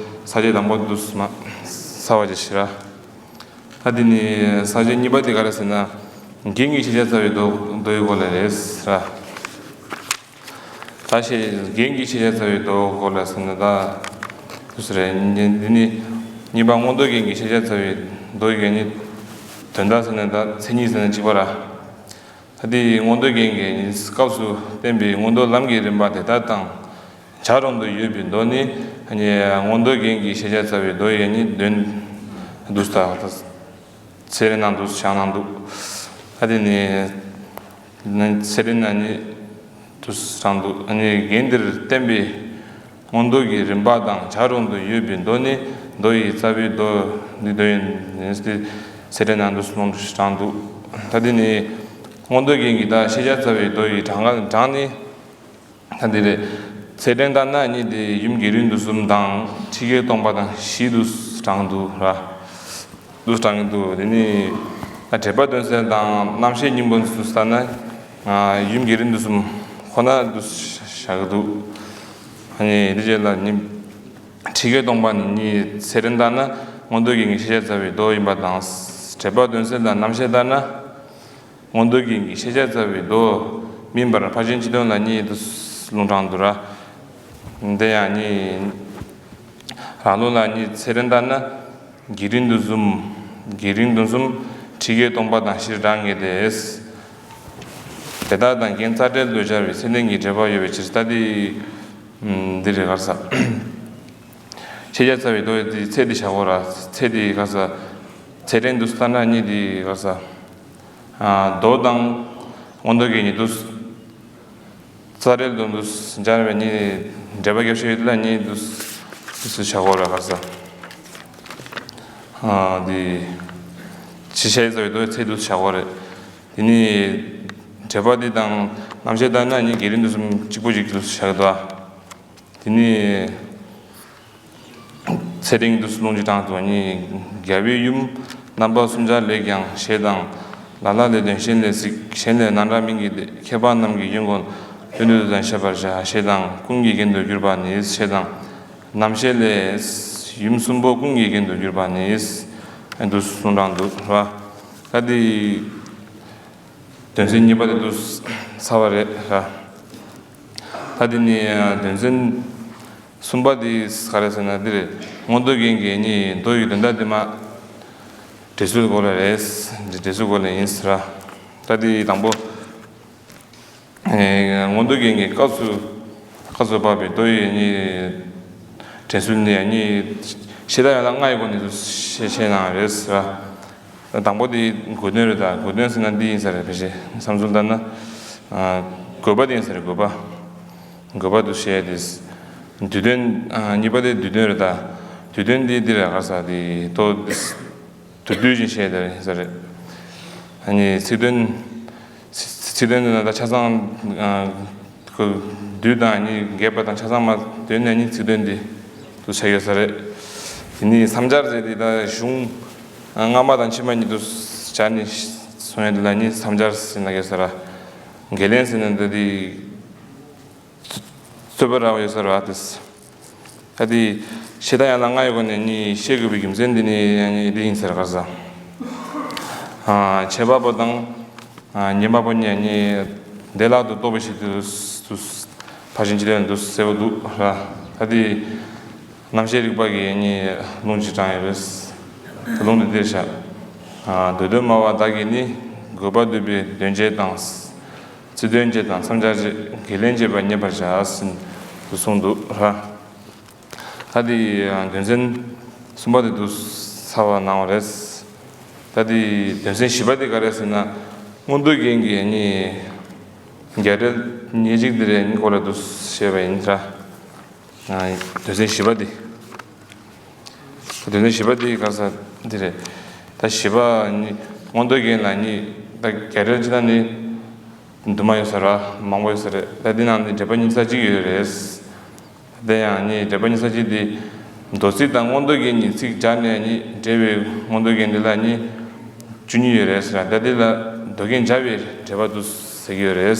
ས་བཅད་དང་པོ་དུ་མ་ས་བ་ཅེ་ཤི་ར། ད་དེ་ནི་ས་བཅད་གཉིས་པ་དེ་ག་རེ་ཟེར་ན། རྒྱན་གྱི་ཤེས་བྱ་རྩ་བའི་མདོ་མདོ་ཡི་སྐོར་ལ་རེད། ད་ཤེས་རྒྱན་གྱི་ཤེས་བྱ་རྩ་བའི་མདོ་སྐོར་ལ་ཟེར་ན་ད། དུ་ཟེར་རེད། འདི་ནི་གཉིས་པ་མངོན་རྟོགས་རྒྱན་གྱི་ཤེས་བྱ་རྩ་བའི་མདོ་ཡི་ནི་དོན་དག་ཟེར་ན་ད་མཚན་ཉིད་ཟེར་ན་གཅིག་པ་ར། ད་དེ་མངོན་རྟོགས་རྒྱན་གྱི་སྐབས་སུ་བསྟན་པའི་མངོན་རྟོགས་ལམ་གྱི་རིམ་པ་དེ་དག་དང་། བྱ་རུང་དུ་ཡོད་པའི་མདོ་ནི་མངོན་རྟོགས་རྒྱན་གྱི་ཤེས་བྱ་རྩ་བའི་མདོ་ཡི་ནི་དོན་དུ་ད་ཚེ་རིང་ནང་དུ་བྱང་ནང་དུ། ད་དེ་ནི་ཚེ་རིང་ན་ནི་དུ་དྲངས་འདུག་ཨ་ནི་རྒྱན་འདིར་བསྟན་པའི་མངོན་རྟོགས་ཀྱི་རིམ་པ་དང་བྱ་རུང་དུ་ཡོད་པའི་མདོ་ནི་མདོ་ཡི་རྩ་བའི་མདོ་ནི་མདོ་ཡི་ནི་སྟེ་ཚེ་རིང་ནང་དུ་ལུང་དུ་དྲངས་འདུག་ད་དེ་ནི་མངོན་རྟོགས་རྒྱན་གྱི་ད་ཤེས་བྱ་རྩ་བའི་མདོ་ཡི་གྲངས་ཀ་གྲངས་ནི། ད་འདི་རེད། ཚེ་རིང་ལྟར་ན་གཉིས་ཏེ་ཡུམ་རྒྱས་རིང་དུ་གསུམ་དང་ཁྲི་ཀའི་སྟོང་པ་དང་བཞི་དུ་དྲངས་འདུག་ར། དུ་དྲངས་འདུག་དེ་ནི་འགྲེལ་པ་དོན་གསལ་དང་རྣམ་བཤད་སྙིང་པོ་དུ་ལྟར་ན་ཡུམ་རྒྱས་རིང་དུ་གསུམ་ཁོ་ན་དུ་བཞག་འདུག་ཨ་ནི་དེ་རྗེས་ལ་ནི་ཁྲི་ཀའི་སྟོང་པ་ནི་གཉིས་ཚེ་རིང་ལྟར་ན་མངོན་རྟོགས་རྒྱན་གྱི་ཤེས་བྱ་རྩ་བའི་མདོ་ཡིན་པ་དང་འགྲེལ་པ་དོན་གསལ་དང་རྣམ་བཤད་ལྟར་ན། མངོན་རྟོགས་རྒྱན་གྱི་ཤེས་བྱ་རྩ་བའི་མདོ་མིན་པར་ཕར་ཕྱིན་སྤྱི་དོན་ལ་གཉིས་སུ་ལུང་དྲངས་འདུག་ར། འདི་ཡང་གཉིས། རང་ལུགས་ལ་གཉིས་ཚེ་རིང་ལྟར་ན། རྒྱས་རིང་དུ་གསུམ། རྒྱས་རིང་དུ་གསུམ། ཁྲི་ཀའི་སྟོང་པ་དང་བཞིར་གྲངས་ངེས་ཏེ། དེ་དག་དང་རྒྱན་རྩ་འགྲེལ་དུ་སྦྱར་བའི་ཚད་ལྡན་གྱི་འགྲེལ་པ་ཡོད་པའི་ཕྱིར་ལྟ་སྟེ། འདི་རེད་ག་རེ་ཟ། ཤེས་བྱ་རྩ་བའི་མདོ་ཡི་ཚད་འདི་བཞག་གོ་ར། ཚད་འདི་ག་རེ་ཟ། ཚེ་རིང་དུ་ལྟར་ན་གཉིས་འདི་ག་རེ་ཟ། མདོ་དང་མངོན་རྟོགས་རྒྱན་གཉིས་དུ། རྩ་འགྲེལ་དུ་འདུ་སྦྱར་བའི་གཉིས། འགྲེལ་པ་རྒྱབ་བཤད་ཡོད་ལ་གཉིས་འདུ་སུ་བྱ་དགོས་ར་ག་ས། འདི་ཕྱི་བཤད་རྩ་བའི་མདོ་ཚད་དུ་བྱ་དགོས་རེད། དེ་ནི་འགྲེལ་པ་འདི་དང་རྣམ་བཤད་ལྟར་ན་གཉིས་རྒྱས་རིང་དུ་གསུམ་གཅིག་པུ་གཅིག་ཏུ་བྱ་དགོས། དེ་ནི། ཚེ་རིང་དུ་ལུང་གཅིག་དྲངས་སོ་གཉིས། རྒྱལ་བའི་ཡུམ། རྣམ་པ་གསུམ་ཆར་ལེགས་ཀྱང་ཞེས་དང་། ལ་ལ་ལས་དོན་གཞན་ལས་གཟིགས། གཞན་ལས་རྣམ་གྲངས་མིང་གི་སྡེ། མཁས་པ་རྣམས་ཀྱི་ཡོན་ཀོང་དོན་དུ་ལྡན་ཤེས་པར་བྱ་ཞེས་དང་། ཀུན་གྱི་རྒྱན་དུ་གྱུར་པ་ནི་ཞེས་དང་། རྣམ་བཤད་ལས། ཡུམ་གསུམ་པོ་ཀུན་གྱི་རྒྱན་དུ་གྱུར་པ་ནི། དུ་ལུང་དྲངས་འདུག་ར། ད་འདི། དོན་ཚན་གཉིས་པ་དེ་དུ་ཚར་བ་རེད་ར། ད་དེ་ནི་དོན་ཚན་གསུམ་པ་དེ་ག་རེ་ཟེར་ན་འདིར་མངོན་རྟོགས་རྒྱན་གྱི་ནི་མདོ་ཡི་དོན་དག་དེ་མ་འགྲེལ་ཚུལ་སྐོར་ལ་རེད། འགྲེལ་ཚུལ་སྐོར་ལ་ཡིན་ཟེར་ར། ད་དེ་དང་པོ། ཨེ། མངོན་རྟོགས་རྒྱན་གྱི་སྐབས་སུ་སྐབས་སུ་བབས་པའི་མདོ་ཡི་ནི་དྲན་ཚུལ་ནི་ནི་ཤེས་བྱ་ཡན་ལག་ལྔ་ཡི་སྒོ་ནས་སུ་བཤད་གནང་རེད་ཟེར་བ། དང་པོ་དེ་དགོས་དོན་རེད། ད་དགོས་དོན་ཟེར་ན་འདི་ཡིན་ས་རེད། ཕལ་ཆེར་བསམ་ཚུལ་ལྟར་ན། ཨ། དགོས་པ་དེ་ཡིན་ས་རེད། དགོས་པ། དགོས་པ་དུ་བཤད་དེ། དུས་དོན། ཨ། གཉིས་པ་དེ་དུས་དོན་རེད། ད་དུས་དོན་འདི་འདི་རེད། ག་ས་དེ་ཏོ། དུ་དུས་ཀྱི་བཤད་དེ་རེད་ས་རེད། ཨ་ནི་ཚིག་དོན། ཚིག་དོན་དུ་ན་ད་ཆ་ཚང་། ཨ། ཁོ་དུས་དང་ནི་འགལ་བ་དང་ཆ་ཚང་མ་དོན་ནས་ནི་ཚིག་དོན་འདི་དུ་ཆ་ཡོད་ས་རེད། དེ་ནི་མཚམས་སྦྱར་ཟེར་དེ་ད་གཞུང་སྔ་མ་དང་ཕྱི་མ་གཉིས་དུ་སྦྱར་ནས་གསུང་ཡ་འདི་ལ་ནི་མཚམས་སྦྱར་ཟེར་ན་ཡོད་ས་ར། འགལ་ལན་ཟེར་ན་འདི་དེ། རྩོད་པ་རག་ཡོད་ཟེར་བ་དེ། ད་དེ་ཤེས་བྱ་ཡན་ལག་ལྔ་ཡི་སྒོ་ནས་ནི་བཤད་དགོས་པའི་རྒྱུ་མཚན་འདི་ནི་ནི་འདི་ཡིན་ཟེར་ག་ས། ཨ། ཁྱད་པར་པོ་དང་། ཨ། ཉེ་བར་པོ་གཉིས་ནི་བདེ་བླག་ཏུ་རྟོགས་པའི་ཕྱིར་དུ་དུ་ཕར་ཕྱིན་ཅི་ལོག་ཏུ་གསལ་པོ་འདུག་ར། ད་དེ་རྣམ་བཤད་རིག་པ་གི་ནི་ལུང་ཅིག་དྲངས་ཡོད་རེད། ལུང་འདི་འདིར་བཞག། ཨ། མདོ་དོན་སྨྲ་བ་བདག་གིས་ནི། དགོས་པ་སྡུད་པའི་དོན་བྱེད་དང་། ཚིག་དོན་བྱེད་དང་མཚམས་སྦྱར་བྱེད། འགལ་ལན་བྱེད་པ་རྙེད་པར་བྱ་ཟིན་དུ་གསུངས་འདུག་ར། ད་དེ་དོན་ཚན་གསུམ་པ་དེ་དུ་ཚར་བ་གནང་བ་རེད། ད་དེ་དོན་ཚན་བཞི་པ་དེ་ག་རེ་ཟེར་ན། མངོན་རྟོགས་རྒྱན་གྱི་ནི་རྒྱ་འགྲེལ་ཉེར་གཅིག་དེ་རེ་ནི་སྐོར་ལ་དུ་བཤད་པ་ཡིན་ད། དོན་ཚན་བཞི་པ་དེ། དོན་ཚན་བཞི་པ་དེ་ག་ས་དེ་རེད། ད་བཞི་པ་ནི་མངོན་རྟོགས་རྒྱན་ལ་ནི་ད་རྒྱ་འགྲེལ་ཅི་ད་ནི་དུ་མ་ཡོད་ས་ར། མང་པོ་ཡོད་ས་རེད། ད་འདི་ནང་ནས་འགྲེལ་པ་ཉི་ཤུ་རྩ་གཅིག་ཡོད་རེད། དེ་ཡང་ནི་འགྲེལ་པ་ཉི་ཤུ་རྩ་གཅིག་དེ་མདོ་ཚིག་དང་མངོན་རྟོགས་རྒྱན་གཉིས་ཚིག་སྦྱར་ནས་ནི་འགྲེལ་བའི་མངོན་རྟོགས་རྒྱན་འདི་ལ་ནི་བཅུ་གཉིས་ཡོད་རེད་ཟེར། ད་འདི་ལ་མདོ་རྒྱན་སྦྱར་བའི་འགྲེལ་པ་དུ་ཟེར་གྱི་ཡོད་རེད།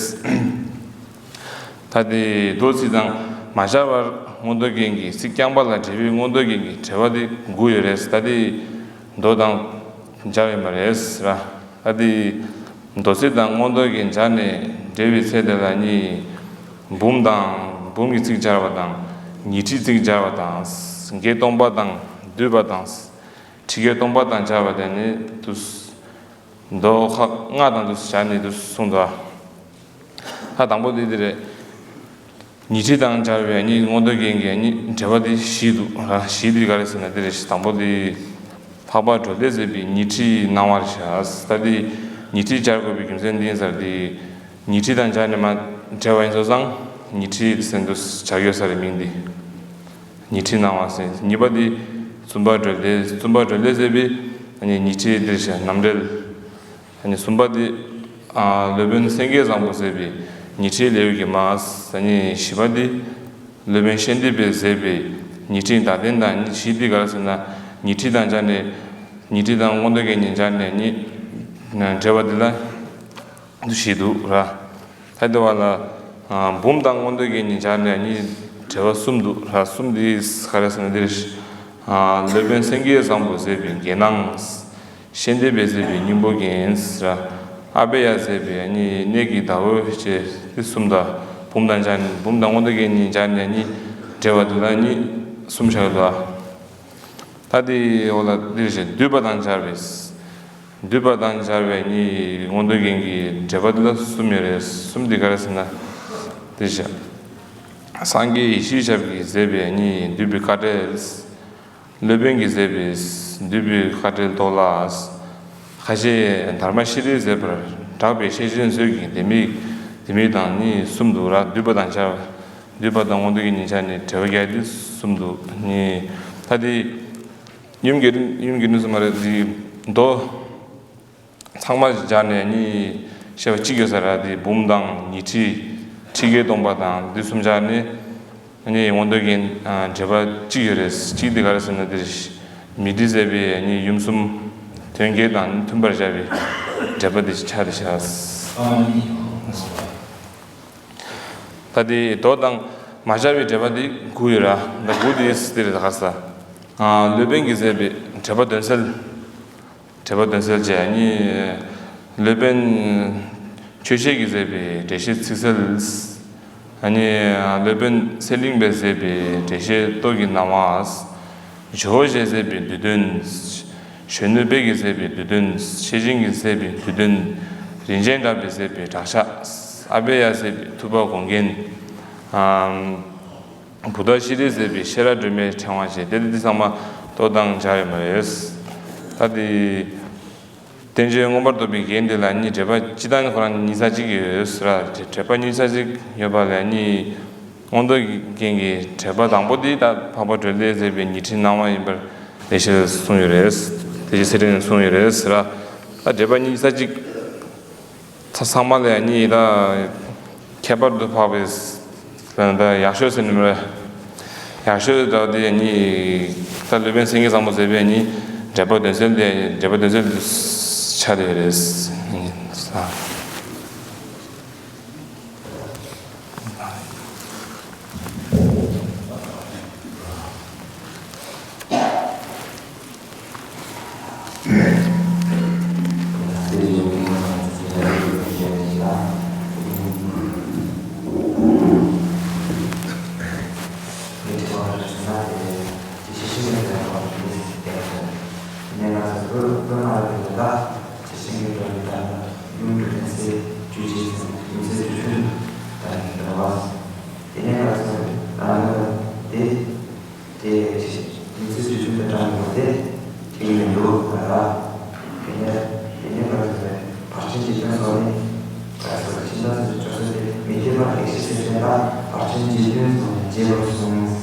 ད་དེ་མདོ་ཚིག་དང་མ་སྦྱར་བར་མངོན་རྟོགས་རྒྱན་གྱི་ཚིག་རྐྱང་པ་ལ་འགྲེལ་བའི་མངོན་རྟོགས་རྒྱན་གྱི་འགྲེལ་པ་དེ་དགུ་ཡོད་རེད། ད་དེ་མདོ་དང་སྦྱར་བའི་མ་རེད་ཟེར། ད་དེ་མདོ་ཚིག་དང་མངོན་རྟོགས་རྒྱན་སྦྱར་ནས་འགྲེལ་བའི་ཚེ་དེ་ལ་ནི་འབུམ་དང་འབུམ་གྱི་ཚིག་སྦྱར་བ་དང་། ཉི་ཁྲིའི་ཚིག་སྦྱར་བ་དང་། བརྒྱད་སྟོང་པ་དང་བསྡུས་པ་དང་། ཁྲི་བརྒྱད་སྟོང་པ་དང་སྦྱར་བ་དེ་ནི་དུ། མདོ་ཁག་ལྔ་དང་དུ་སྦྱར་ནས་དུ་གསུངས་འདུག་ད་དང་པོ་དེ་དེ་རེད། ཉི་ཁྲི་དང་སྦྱར་བའི་ནི་མངོན་རྟོགས་རྒྱན་གྱི་ནི་འགྲེལ་པ་དེ་བཞི་འདུག་ར། བཞི་དེ་ག་རེ་ཟེར་ན་དེ་རེད། དང་པོ་དེ་འཕགས་པ་སྒྲོལ་ལྡན་མཛད་པའི་ཉི་ཁྲིའི་སྣང་བར་བྱ། ད་དེ་ཉི་ཁྲི་སྦྱར་དགོས་པའི་རྒྱུ་མཚན་འདི་ཡིན་ས་རེད། དེ་ཉི་ཁྲི་དང་སྦྱར་ནས་མ་འགྲེལ་བ་ཡིན་སོང་ཙང་ཉི་ཁྲི་ཟེར་དུ་སྦྱར་ཡོད་ས་རེད་མིང་འདི། ཉི་ཁྲིའི་སྣང་བ་ཟེར། གཉིས་པ་དེ་བཙུན་པ་སྒྲོལ་ལྡན། བཙུན་པ་སྒྲོལ་ལྡན་མཛད་པའི་ཉི་ཁྲི་དེ་རེད་ཤག་རྣམ་འགྲེལ། ཨ་ནི་གསུམ་པ་དེ། ཨ། སློབ་དཔོན་སེང་གེ་བཟང་པོས་མཛད་པའི་ཉི་ཁྲིའི་ལེའུ་བརྒྱད་མ། ཨ་ནི་བཞི་པ་དེ། སློབ་དཔོན་ཤཱནྟི་པས་མཛད་པའི་ཉི་ཁྲིའི་བརྡ་དོན་དང་། ཨ་ནི་བཞི་དེ་ག་རེ་ཟེར་ན། ཉི་ཁྲི་དང་སྦྱར་ནས། ཉི་ཁྲི་དང་མངོན་རྟོགས་རྒྱན་གཉིས་སྦྱར་ནས་ནི་འགྲེལ་བ་འདི་ལ་འདུ་ཤེས་འདུག་ར། ད་དེ་བ་ལ། ཨ། འབུམ་དང་མངོན་རྟོགས་རྒྱན་གཉིས་སྦྱར་ནས་ནི་འགྲེལ་བ་གསུམ་འདུག་ར། གསུམ་དེ་ག་རེ་ཟེར་ན་འདིར། ཨ། སློབ་དཔོན་སེང་གེ་བཟང་པོས་མཛད་པའི་རྒྱན་སྣང་། ཤཱནྟི་པས་མཛད་པའི་སྙིང་པོ་རྒྱན་ཟེར། ཨ་པེ་ཡ་མཛད་པའི་ནི་གནས་ཀྱི་ཟླ་འོད་ཅེས་ཏེ་གསུམ་དང་། འབུམ་དང་སྦྱར་ནས། འབུམ་དང་མངོན་རྟོགས་རྒྱན་གཉིས་སྦྱར་ནས་ནི་འགྲེལ་བ་འདི་ལ་ནི་གསུམ་བཞག་ཡོད་ལ། ད་དེའི་འོག་ལ་འདིར་བཤད་བསྡུས་པ་དང་སྦྱར་བའི། བསྡུས་པ་དང་སྦྱར་བའི་ནི་མངོན་རྟོགས་རྒྱན་གྱི་འགྲེལ་པ་འདི་ལ་གསུམ་ཡོད་རེད། གསུམ་འདི་ག་རེ་ཟེར་ན། འདིར་བཤད། སངས་རྒྱས་ཡེ་ཤེས་ཞབས་ཀྱིས་མཛད་པའི་ནི་བསྡུས་པའི་དཀའ་འགྲེལ། སློབ་དཔོན་གྱིས་མཛད་པའི་བསྡུས་པའི་དཀའ་འགྲེལ་མདོ་ལ། ཁ་ཆེ་དྷརྨ་ཤྲཱི་ཡིས་མཛད་པར་གྲགས་པའི་ཤེར་ཕྱིན་མཛོད་ཀྱི་ལྡེ་མིག་ལྡེ་མིག་དང་ནི་གསུམ་འདུག་ར། བསྡུས་པ་དང་སྦྱར། བསྡུས་པ་དང་མངོན་རྟོགས་རྒྱན་གཉིས་སྦྱར་ནས་འགྲེལ་བ་རྒྱག་སྟེ་གསུམ་འདུག་ནི། ད་དེ་ཡུམ་གྱི་ཡུམ་གྱི་ནུས་སུ་མ་རེད། དེ་མདོ་ཚང་མ་སྦྱར་ནས་ནི་བཤད་པ་གཅིག་ཡོད་ས་ར། དེ་འབུམ་དང་ཉི་ཁྲི། ཁྲི་བརྒྱད་སྟོང་པ་དང་དེ་གསུམ་སྦྱར་ནས། ཨ་ནི་མངོན་རྟོགས་རྒྱན། ཨ། འགྲེལ་པ་གཅིག་ཡོད་རེད། གཅིག་དེ་ག་རེ་ཟེར་ན། དེ་མཻ་ཏྲི་མཛད་པའི་ཨ་ནི་ཡུམ་གསུམ་དོན་བརྒྱད་དང་མཐུན་པར་སྦྱར་བའི་འགྲེལ་པ་དེ་ཆ་རེ་བྱ། ད་དེ་མདོ་དང་མ་སྦྱར་བའི་འགྲེལ་པ་དེ་དགུ་ཡོད་ར། ད་དགུ་དེ་དེ་རེད། ད་ག་ས། ཨ། སློབ་དཔོན་གྱིས་མཛད་པའི་འགྲེལ་པ་དོན་གསལ། འགྲེལ་པ་དོན་གསལ་བྱས། ཨ་ནི་སློབ་དཔོན་ཆོས་རྒྱལ་གྱིས་མཛད་པའི་འགྲེལ་བཤད་ཚིག་གསལ། ཨ་ནི་སློབ་དཔོན་ཚེ་གླིང་པས་མཛད་པའི་འགྲེལ་བཤད་རྟོག་གེའི་སྣང་བ། ཇོ་བོ་རྗེས་མཛད་པའི་བསྡུས་དོན། གཞོན་ནུ་དཔལ་གྱིས་མཛད་པའི་བསྡུས་དོན། ཤེར་ཕྱིན་གྱིས་མཛད་པའི་བསྡུས་དོན། རིན་ཆེན་གྲགས་པས་མཛད་པའི་བྲག་ཆ། ཨ་པེ་ཡ་མཛད་པའི་ཐུབ་པ་དགོངས་རྒྱན། ཨམ། བུདྡྷ་ཤྲཱིས་མཛད་པའི་ཤེས་རབ་སྒྲོན་མེའི་ཕྲེང་བ་བཅས་ཏེ་འདི་ཚང་མ་རྟོགས་དང་སྦྱར་ཡོད་མ་རེད། ད་དེ། བསྟན་བཅོས་མངོན་པར་རྟོགས་པའི་རྒྱན་འདི་ལ་ནི་འགྲེལ་པ་སྤྱི་དང་ཁོ་རང་གཉིས་ཆ་གཅིག་ཡོད་ཟེར་ར། འགྲེལ་པ་གཉིས་ཆ་གཅིག་ཡོད་པ་ལས་ནི་མངོན་རྟོགས་རྒྱན་གྱི་འགྲེལ་པ་དང་པོ་འདི་ད་འཕགས་པ་སྒྲོལ་ལས་མཛད་པའི་ཉི་ཁྲིའི་སྣང་བ་ཡིན་པར་དེ་ཕྱིར་གསུངས་ཡོད་རེད། དེ་ཕྱིར་ཚེ་རིང་གསུངས་ཡོད་རེད་ཟེར་ར། ད་འགྲེལ་པ་གཉིས་ཆ་གཅིག་ཚ་ཚང་མ་ལས་ནི་ད་ཁྱད་པར་དུ་འཕགས་པའི་ད་ཡག་ཤོས་ཟེར་ནི་མ་རེད། ཡག་ཤོས་འདྲ་བོ་དེ་ནི་ད་སློབ་དཔོན་སེང་གེ་བཟང་པོ་མཛད་པའི་ནི་འགྲེལ་པ་དོན་གསལ་དེ་འགྲེལ་པ་དོན་གསལ་དུ་ཆགས་བསྡད་ཡོད་རེད། དེ་ནས་ང་ཚོ་ཨ་དེ་དེ་དུས་ཚོད་དུས་ཚོད་དུ་གྲངས་ཡོད་དེ་དེ་ཡིན་འདུག་ལ། དེ་ནས་དེ་ནས་ང་ཚོ་ཕར་ཕྱིན་རྗེས་དོན་སོགས་ནི་ང་ཚོ་ཕྱིན་ཐག་ཚོད་ཅོག་ཚོད་དེ་མི་ཐེག་པ་ལེགས་བཤད་ཟེར་མཁན་ལ་ཕར་ཕྱིན་རྗེས་དོན་སོགས་ནས་རྗེས་པར་གསུངས།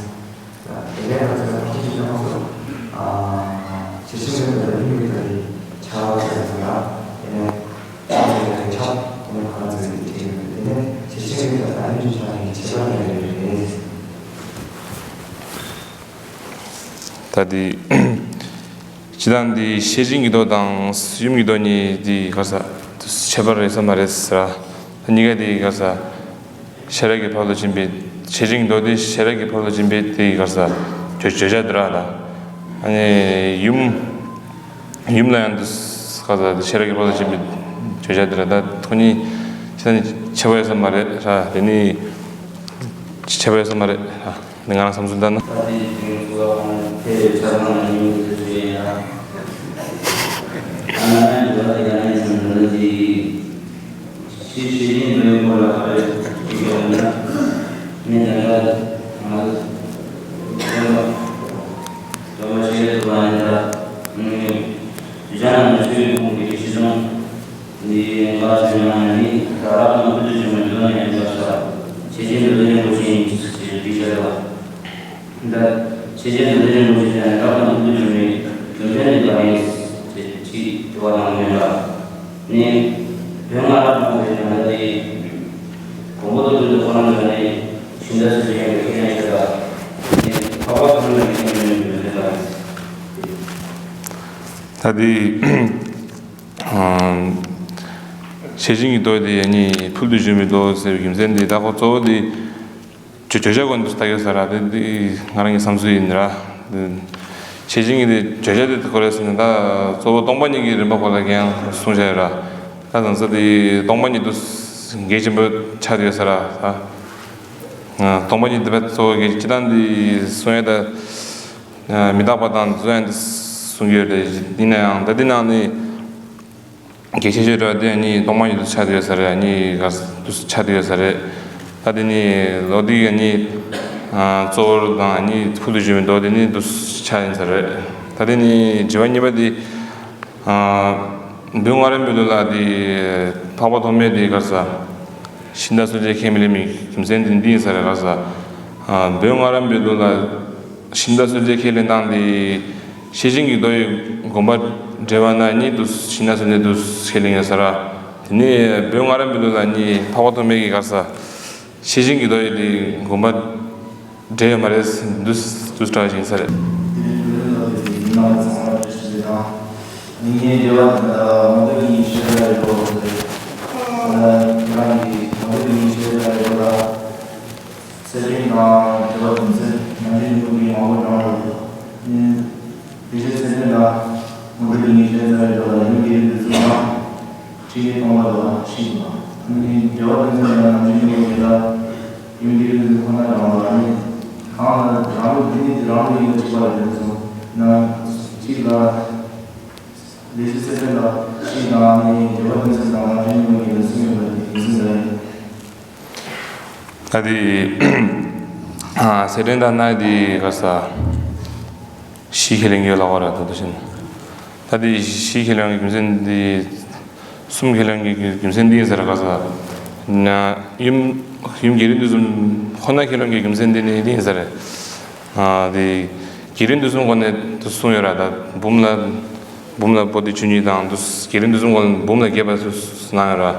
དེ་ནས་ང་ཚོ་ཕར་ཕྱིན་རྗེས་དོན་སོགས་ཨ་ཕྱིར་ཕྱིན་དོན་དང་སྙིང་གི་དོན་ནི་ཆ་བ་ཟེར་ཙམ་ལ། དེ་ནས་ཆ་བ་ཟེར་ཁ་ནས་ཆ་དེ་ནས་ཁོ་ན་ཚོས་དེ་བྲིས་ཡོད། དེ་ནས་ཕྱིར་ཕྱིན་དོན་དང་སྙིང་རྗེ་ཆ་ནི་ཁྱད་པར་ཡོད་རེད། ད་དེ། སྤྱི་དང་དེ་ཤེར་ཕྱིན་གྱི་མདོ་དང་ཡུམ་གྱི་མདོ་གཉིས་དེ་ག་ས་ཁྱད་པར་རེད་ས་མ་རེད་ཟེར་ར། ད་གཉིས་ཀ་དེ་ག་ས་ཤེས་རབ་ཀྱི་ཕ་རོལ་ཏུ་ཕྱིན་པའི་ཤེར་ཕྱིན་གྱི་མདོ་དེ་ཤེས་རབ་ཀྱི་ཕ་རོལ་ཏུ་ཕྱིན་པའི་དེ་ག་ས་བརྗོད་བརྗོད་བྱ་དེ་ར་ད། ཨ་ནི་ཡུམ་ཡུམ་ལ་ཡང་དེ་ག་ས་ཤེས་རབ་ཀྱི་ཕ་རོལ་ཏུ་ཕྱིན་པའི་བརྗོད་བྱ་དེ་ར་ད། ཁོ་གཉིས་སྤྱི་དང་ཁྱད་པར་ཡོད་ས་མ་རེད་ར། དེ་ནི་ཁྱད་པར་ཡོད་ས་མ་རེད་ར། ང་རང་བསམ་ཚུལ་ལྟར་ན། ད་དེའི་དུས་ཚོད་ལ་ཁོང་ཕེབས་ཆ་ཚང་ལ་ཉིན་དུ་ཞུ་ཡིན་ཡང་། ཨ་ན་ཡང་འདི་ལ་ཡང་ཡང་ཡང་འདི་ལ་ཅི་ཤེས་ཤེས་ཡིན་འདོད་ཡོད་ལ་ཁ་རེ་ཅི་ཡོད་ན་ངས་ད་ལྟ་ང་ཚོ་སྟོན་པ་སྟོན་པ་ཤེས་རབ་ཏུ་ལ་ཡིན་ད་ངས་གཞན་ལ་ཆོས་ཡོད་ཁུངས་ཀྱི་ཤེས་སོང་། འདི་ཡན་ལག་ཆོས་ཉམས་ནི་ད་རབ་དང་ཕུལ་དུ་བྱུང་བའི་མདོ་ནས་ཡིན་པར་ཤར། ཆེ་ཆེན་མདོ་སྡེ་རིན་པོ་ཆེ་ཡིན་ཞེས་འདི་བཤད་ལ། འདི་ཆེ་ཆེན་མདོ་སྡེ་རིན་པོ་ཆེ་ཡང་རབ་དང་ཕུལ་དུ་བྱུང་བའི་རྒྱུ་མཚན་འདི་ལ་ཡིན་ཞེས་ཅིག་དྲི་བ་གནང་མེད་ལ། ནི་བོད་སྔ་རབས་ནང་བའི་ནང་ལ་དེ་གོང་བུ་དུ་དུ་དུ་ཁོ་རང་ཚོ་ནི་ཤིང་རྟ་སུ་ཡང་གི་ཁེ་ཡང་ཞེས་ལ་ནི་འཕགས་པ་ཁོ་རང་གི་ཁེ་ཡང་ཡོད་མེད་ལ། ད་དེ། ཤེར་ཕྱིན་གྱི་མདོ་དེ་ཡང་ནི་ཕུལ་དུ་བྱུང་བའི་མདོ་ཟེར་བའི་རྒྱུ་མཚན་དེ་ད་ཁོ་གཙོ་བོ་དེ་བརྗོད་བརྗོད་བྱ་ཀུན་ཏུ་ལྟ་ཡོད་ས་ར། དེ་དེ་ང་རང་གི་བསམ་ཚུལ་ཡིན་ར། ཤེར་ཕྱིན་གྱི་དེ་བརྗོད་བྱ་དེ་ཁོ་རེད་ཟེར་ན་ད་གཙོ་བོ་སྟོང་པ་ཉིད་ཀྱི་རིམ་པ་ཁོ་ལ་ཀྱང་གསུངས་བྱ་ཡོད་ར། ད་དང་ས་དེ་སྟོང་པ་ཉིད་དུ་གལ་ཆེན་པོ་ཆགས་ཡོད་ས་ར། ད་སྟོང་པ་ཉིད་དེ་བས་གཙོ་བོ་གལ་ཆེ་དང་དེ་གསུང་ཡ་ད་མི་རྟག་པ་དང་གསུང་ཡ་དེ་གསུང་གི་ཡོད་རེད། ཡིན་ན་ཡང་ད་དེ་ནང་ནས། གལ་ཆེ་ཤོས་ར་དེ་ནི་སྟོང་པ་ཉིད་དུ་ཆགས་ཡོད་ས་རེད། ནི་ག་དུ་ཆགས་ཡོད་ས་རེད། ད་དེ་ནི་ལོ་དེ་ནི་གཙོ་བོར་དང་ནི་ཕུལ་དུ་བྱུང་བའི་མདོ་དེ་ནི་དུ་ཆགས་ཡིན་ས་རེད། ད་དེ་ནི་དྲི་བ་གཉིས་པ་དེ་བོད་སྔ་རབས་པའི་ལུགས་ལ་དེ་འཕགས་པ་ཐོགས་མེད་དེ་ག་ས་ཤིང་རྟ་གསོད་བྱེད་ཁས་མི་ལེན་པའི་རྒྱུ་མཚན་དེ་འདི་ཡིན་ས་རེད། ག་ས་བོད་སྔ་རབས་པའི་ལུགས་ལ། ཤིང་རྟ་གསོད་བྱེད་ཁས་ལེན་སྟངས་དེ་ཤེར་ཕྱིན་གྱི་མདོ་ཡི་དགོངས་པ་འགྲེལ་བ་ན་ནི་དུ་ཤིང་རྟ་གསོད་བྱེད་དུ་ཁས་ལེན་ཡོད་ས་ར། དེ་ནས་བོད་སྔ་རབས་པའི་ལུགས་ལ་ནི་འཕགས་པ་ཐོགས་མེད་ཀྱི་ག་ས་ཤེར་ཕྱིན་གྱི་མདོ་ཡི་དེ་དགོངས་པ་འགྲེལ་ཡོད་མ་རེད་འདུ་འདུ་འདྲ་ཞིག་ཡིན་ས་རེད། དེ་ནས་བོད་ལ་དེ་ཡིན་ནའང་ཚང་མ་བཀྲ་ཤིས་བདེ་ལེགས་དང་། མི་ངན་འབྲེལ་བ་དང་མང་པོ་ཡིན་ཤེས་ར་ཡོད་པ་རེད། ཁྱེད་རང་གིས་མང་པོ་ཡིན་ཤེས་ར་ཡོད་པ། ཚེ་རིང་དང་འབྲེལ་བ་དོན་ཚན་ནམ་རྒྱུན་ཉུང་གི་མང་པོ་གྲངས་ལ་ཡོད། དེ་བཞིན་ཚེ་རིང་ལ་མུ་མཐུད་ཉིན་ཤས་ཙམ་རེ་འགྲོ་ལ་ཡུམ་གྱི་རིགས་འདི་ཚོ་དང་ཁྲིད་ཀྱི་གཏོང་བ་དང་ཁྲིད་དང་འབྲེལ་བ་དོན་ཚན་ལ་ནམ་རྒྱུན་ཉུང་གི་ལ། ཡུམ་གྱི་ཡུལ་དུ་ཁོ་ན་རང་ལ་ནི་གང་ལ་རང་ལུགས་འདི་ནི་རང་ལུགས་ཡིན་པ་གཅིག་པ་ལ་འདོད་སོང་ན་གཅིག་ལ། ལས་ཀྱི་ཚེ་འདས་ལ་གཅིག་དང་ནི་འབྲེལ་བ་མི་ཚེ་དང་ང་ཅན་ཡོད་ཀྱི་ལ་སུ་ཡོད་པ་དེ་ཡིན་སྲིད་ལ་ཡིན། ད་དེ་ཚེ་འདས་དང་ན་དེ་ག་ས་ཕྱིའི་ཁས་ལེན་གྱི་ལ་བ་ར་ད་དུ་ཕྱིན། ད་དེ་ཕྱིའི་ཁས་ལེན་གྱི་རྒྱུ་མཚན་དེ། གསུམ་ཁས་ལེན་གྱི་རྒྱུ་མཚན་འདི་ཡིན་ཟེར་ག་ས། ན་ཡུམ་ཡུམ་རྒྱས་འབྲིང་བསྡུས་གསུམ་ཁོ་ན་ཁས་ལེན་གྱི་རྒྱུ་མཚན་འདི་ནི་འདི་ཡིན་ཟེར། ཨ་དེ་རྒྱས་འབྲིང་བསྡུས་གསུམ་ཁོ་ནས་དུ་གསུངས་ཡོད་ར། ད་འབུམ་ལ་འབུམ་ལ་པོ་ཏི་བཅུ་གཉིས་དང་དུ་རྒྱས་འབྲིང་བསྡུས་གསུམ་ཁོ་ནས་འབུམ་ལ་རྒྱས་པ་སུ་གནང་ཡོད་ར།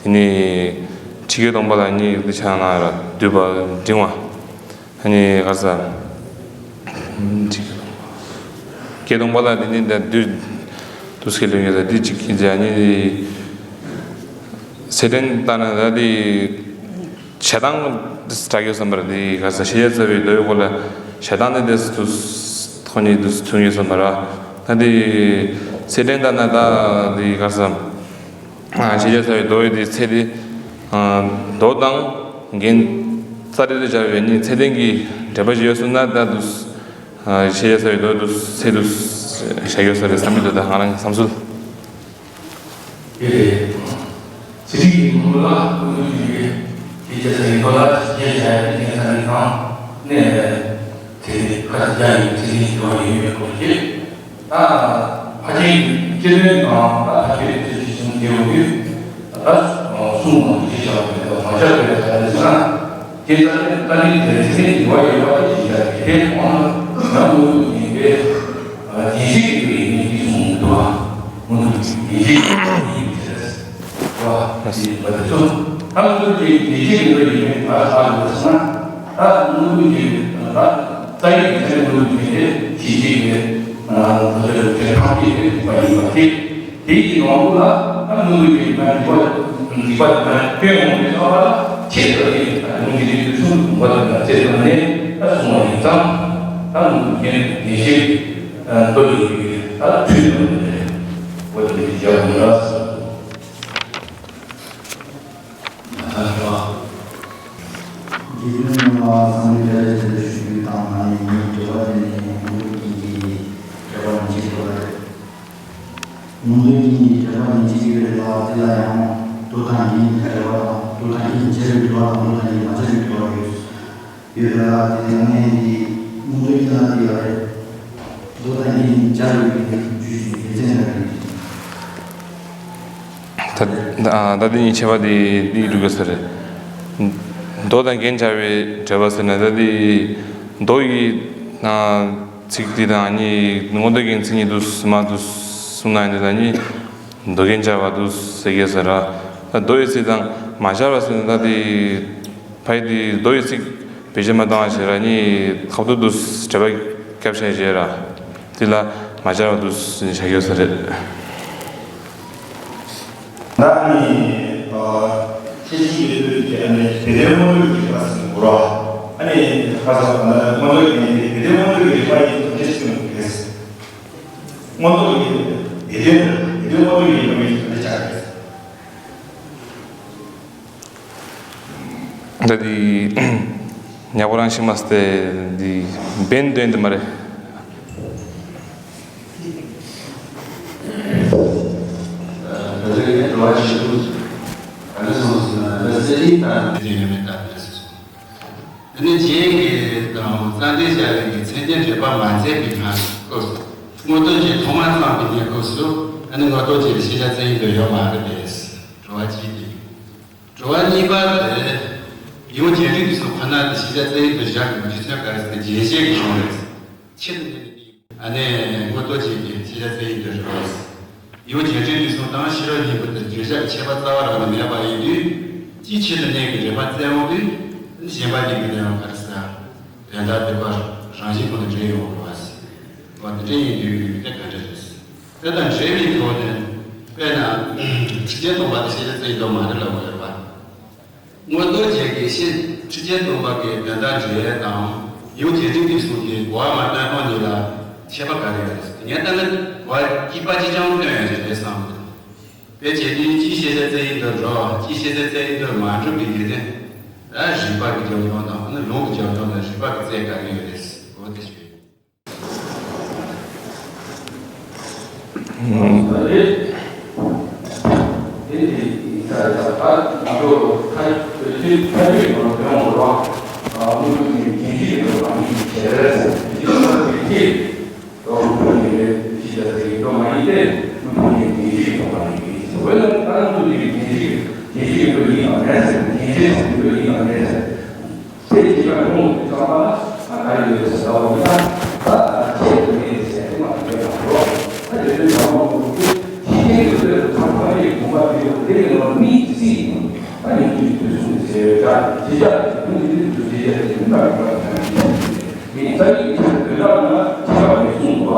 དེ་ནི་ཁྲི་བརྒྱད་སྟོང་པ་ལ་གཉིས་ཀྱི་ཆ་གནང་ཡོད་ར། བསྡུས་པ་འབྲིང་བ། ཨ་ནི་ག་ས། སྐད་གཏོང་པ་ལ་དེ་ནི་ད་དུས་དུས་སྐད་ལོན་ཡོད་ད་དེ་གཅིག་གིས་ཨ་ནི་ཚེ་འདས་ལྟ་ན་ད་དེ་ཞེ་སྡང་དྲག་ཡོད་བསམ་པར་དེ་ག་ས་ཤེས་བྱ་རྩ་བའི་མདོའི་སྐོར་ལ་ཞེ་སྡང་ནི་དེ་དུས་ཁོ་ནི་དུས་མཚུངས་ཡོད་བསམ་པར་ད་དེ་ཚེ་འདས་ལྟ་ན་ད་དེ་ག་ས། ཤེས་བྱ་རྩ་བའི་མདོ་ཡི་དེ་ཚེ་དེ། མདོ་དང་རྒྱན་རྩ་འགྲེལ་དུ་སྦྱར་བའི་ནི་ཚད་ལྡན་གྱི་འགྲེལ་པ་ཞིག་ཡོད་སོང་ན་ད་དུ། ཤེས་བྱ་རྩ་བའི་མདོ་དུ་ཚད་དུ་བཞག་ཡོད་ས་རེད་བསམ་གྱི་འདུག་ད་ང་རང་བསམ་ཚུལ། དེ་རེད། ཚེ་རིང་གི་མང་པོ་ལ་ཀུན་ཏུ་ཡོད་པའི་ཤེས་བྱ་རྩ་བའི་མདོ་ལ་ཤེས་བྱ་ཡི་རྒྱན་ས་ནི་གང་ནས་དེ་ཁ་ཚ་རྒྱ་ཡི་ཚེ་རིང་གི་བ་ཡོད་པའི་སྐོར་གྱི། ད་ཕ་ཆེན་གྱི་སྤྱི་དོན་དང་ད་ཕ་ཆོས་ཀྱི་ཚུལ་གྱི་གཞུང་དེ་ཡོང་དུས་ད་གསུང་ངོ་ཞེས་བྱ་བ་དེ་དང་མ་བྱ་བའི་ཐ་དད་ཟེར་ན་དེ་ལྟ་ནི་ལྟ་ནི་དེ་ཚེ་འདི་བ་ཡོད་པ་དེ་ཞེས་བྱ་དེ་དེ་མང་ན་ན་དངོས་ཡོད་ཡིན་པས་བདེན་བཞི་གི་ཡོད་ཡིན་མིན་གྱི་གསུང་མི་འདུག་བ། དངོས་ཡོད་ཀྱི་བདེན་བཞི་ཡིན་པའི་ཚེ་བ་དེ་བ་དེ་ཚོ་ད་དངོས་ཡོད་ཀྱི་བདེན་བཞི་གི་ཡོད་ཡིན་མིན་ང་ཧ་གོ་ཟེར་ན། ད་དངོས་པོའི་རྒྱུད་ད་ལྟ་ཡི་ཚེ་དངོས་པོའི་རྒྱུད་དེ་ཞི་བདེ་ཡི་ཐམས་ཅད་ཀྱི་རིག་པ་ཡིན་པ་དེ། དེ་ཡི་ངང་ལ་ད་དངོས་པོའི་རྒྱུད་ན་རིག་པ་རིག་པ་དེ་ན་སྐྱོན་འོང་བའི་སྐབས་ལ་ཆེད་དུ་ཡིན་ད་དངོས་ཀྱི་རིག་པའི་ཚུལ་མ་དེ་ན་ཆེད་དུ་ནས་ད་གསུང་བ་ཡིན་ཙང་ད་དངོས་པོའི་རྒྱུད་དེ་ཞི་བདེ་ཡི་ད་འཕྲུལ་དུ་ཡོད་པའི་ད་འཕྲུལ་དུ་ཡོད་པའི་འོ་དེ་ཡིན་ཡག་པོ་ཡིན་ལ། ད་ཞོག་རྗེ་བཙུན་སངས་རྒྱས་རྒྱ་ཆེན་དེ་ཞུ་རྒྱུ་དང་ང་ནི་ངའི་འབྲེལ་བ་དེ་ནི་མངོན་མཐོ་རྒྱན་གྱི་འབྲེལ་བ་ནི་གཅིག་ཡོད་རེད། མངོན་མཐོ་རྒྱན་གྱི་འབྲེལ་བ་ནི་གཅིག་ཡོད་རེད་ལ་དེ་ལ་ཡང་མདོ་དང་རྒྱན་གྱི་འབྲེལ་བ་དང་མདོ་དང་རྒྱན་བྱ་བའི་འབྲེལ་བ་དང་མདོ་དང་རྒྱན་མ་བྱ་བའི་འབྲེལ་བ་ཡོད། ཡོད་ལ་དེ་ནས་ངས་འདི་མངོན་མཐོ་རྒྱན་ལ་དེ་ཡོད་རེད། མདོ་དང་རྒྱན་སྦྱར་བའི་རྒྱུ་ཞིག་ཡོད་ཚད་འདྲ་རེད། ད་ད་དེ་གཉིས་ཁྱད་པར་དེ་འདི་འགྲོ་གི་ས་རེད། མདོ་དང་རྒྱན་སྦྱར་བའི་འབྲེལ་བ་ཟེར་ན་ད་དེ་མདོ་ཡི་ཚིག་དེ་དང་གཉིས་མངོན་མཐོ་རྒྱན་ཚིག་གཉིས་དུ་མ་དུ་གསུངས་ན་ཡང་དེ་དང་གཉིས་མདོ་རྒྱན་སྦྱར་བ་དུ་ཟེར་གི་ས་ར། ད་མདོ་ཡི་ཚིག་དང་མ་སྦྱར་བ་ཟེར་ན་ད་དེ། ཕ་ཡི་དེ་མདོ་ཡི་ཚིག་བེད་སྤྱོད་མ་བཏང་བ་ཞིག་ར་ནི་ཁ་ཐུག་ཏུ་འགྲེལ་པ་སྐྱབས་ཆ་ཞེས་ར་དེ་ལ་མ་སྦྱར་བ་དུ་བྱ་རྒྱུ་ས་རེད། ད་ནི་ཤེས་བཞིན་གྱི་ལུས་ཀྱི་ཨ་ནི་བདེ་ལྡན་མངོན་མཐོའི་རིག་པ་ཟེར་གྱི་འགྲོ་བ་ཨ་ནི་ཁ་སང་ང་ཚོ་མངོན་མཐོ་ཡིན་ཏེ་བདེ་ལྡན་མངོན་མཐོའི་རིག་པ་ཡིན་དུ་འགྲེལ་ཞིག་ཡོང་གི་རེད། མངོན་མཐོ་ཡིན་བདེ་ལྡན་བདེ་ལྡན་མངོན་མཐོའི་རིག་པ་ཡིན་དུ་འགྲེལ་ཆགས་རེད། ད་དེ་ཉག་པོ་རང་ཤི་མ་སྟེ་དེ་བན་དོན་དུ་མ་རེད། ད་ལྟ་ཡིན་འགྲོ་བ་ཞིག་ཏུ་ག་འདྲ་སོང་ཟེར་ན་ད་སེ་རིང་དང་དེ་ཡོད་མེད་དང་འདྲ་སོང་། དེ་ནས་རྗེས་ཀྱི་དང་རྩ་འགྲེལ་བྱ་བའི་གི་མཚན་ཉིད་འགྲེལ་པ་མ་མཛད་པའི་སྐབས་སུ་མངོན་རྟོགས་ཀྱི་ཐོག་མར་བརྩམས་པའི་གནས་སྐབས་སུ་ཨ་ནི་མངོན་རྟོགས་ཀྱི་ཤེས་བྱ་རྩལ་ཡིན་དུ་ཡོད་མ་རེད་པས། འགྲོ་བ་གཅིག་སྟེ། འགྲོ་བ་གཉིས་པ་དེ། ཡུལ་རྒྱས་འབྲིང་བསྡུས་གསུམ་ཁོ་ན་དེ་ཤེས་བྱ་རྩལ་ཡིན་དུ་བཞག་གི་རྒྱུ་མཚན་ག་རེ་ཟེར་ན་རྒྱས་བཤད་ཀྱི་གཞུང་རེད། ཆེད་དུ་གནས་པའི་དེ། ཨ་ནི་མངོན་རྟོགས་ཅན་གྱི་ཤེས་བྱ་རྩལ་ཡིན་དུ་རེད། ཡུལ་རྒྱས་འབྲིང་བསྡུས་གསུམ་དང་ཕྱི་རོལ་གཉིས་པོ་དེ་བརྗོད་བྱ་གི་ཁྱད་པར་རྩ་བ་རང་ནས་མེད་པ་ཡིན་དུས། དེའི་ཆེད་དུ་གནས་ཀྱི་རེད་པ་བཙལ་འོང་དུས། གཞན་པ་གཉིས་ཀྱི་དོན་ཡང་ག་རེ་ཟེར། དོན་དག་སྡུད་པ་རང་བཞིན་ཁོ་ན་འདྲེས་ཡོང་བ་རེད་པ། འོ་དེ་འདྲ་ཡིན་དུས་དེ་ག་འདྲ་རེད། དེ་དང་འབྲེལ་བའི་ཐོག་ནས་དཔེར་ན་ཁྲི་བརྒྱད་སྟོང་པ་དེ་ཤེས་བྱ་རྩལ་ཡིན་དུ་མ་རེད་ལབ་དགོས་རེད་པ། མངོན་རྟོགས་རྒྱན་གྱི་ཤེས་ཁྲི་བརྒྱད་སྟོང་པ་གི་དོན་དག་འགྲེལ་དང་ཡུལ་རྒྱས་འབྲིང་བསྡུས་གསུམ་གྱི་གོ་བ་མ་སྟོན་སྟངས་གཉིས་ལ་ཁྱད་པར་ག་རེ་ཡོད་རེད། ངས་ལྟ་ན་གོ་བ་གཅིག་པ་གཅིག་རྐྱང་སྟོན་ཡོད་ཀྱི་རེད་བསམ་གྱི་འདུག་དེ་བྱེད་དུས་གཅིག་ཤེས་བྱ་རྩལ་ཡིན་དུ་འགྲོ། གཅིག་ཤེས་བྱ་རྩལ་ཡིན་དུ་མ་འགྲུབ་པའི་ཡུལ་དེ། ད་རིགས་པ་གི་རྒྱབ་ལྗོངས་དང་ནི་ལུང་གི་རྒྱབ་ལྗོངས་ལ་རིགས་པ་གི་རྩལ་དགའ་གི་ཡོད་རེད། འོ་དེ་ཞུ། དེ་བྱེད་པ་ཁོང་གི་བསམ་པ་ལ་ག་རེ་ཡོད་ཟེར་ལབ་པ་ཡིན་ན། ད་ཁྱེད་ཀྱི་མི་ཟེར་དེ་མ་ཡོད་པ་འགྲོ། ད་དེ་དུས་ནང་མ་གོང་གི་ཤེས་ལྡན་གྱི་དོན་དུ་ཚང་མ་ཡི་དགོངས་པ་དེ་ཡོད་དེ་ཡི་ནང་མིག་གིས་ད་ཉིན་གྱི་དུས་གསུམ་ཟེར་ཡོད་ཀྱང་དེ་ཅག་གི་དུས་ཀྱི་དུས་སུ་དེ་ཅག་གི་མི་འདྲ་བ་ཡིན། མི་རྩ་ཡིག་གི་ཆེད་དུ་དོན་དག་ན་ཁྱད་པར་མི་གསུངས་པ་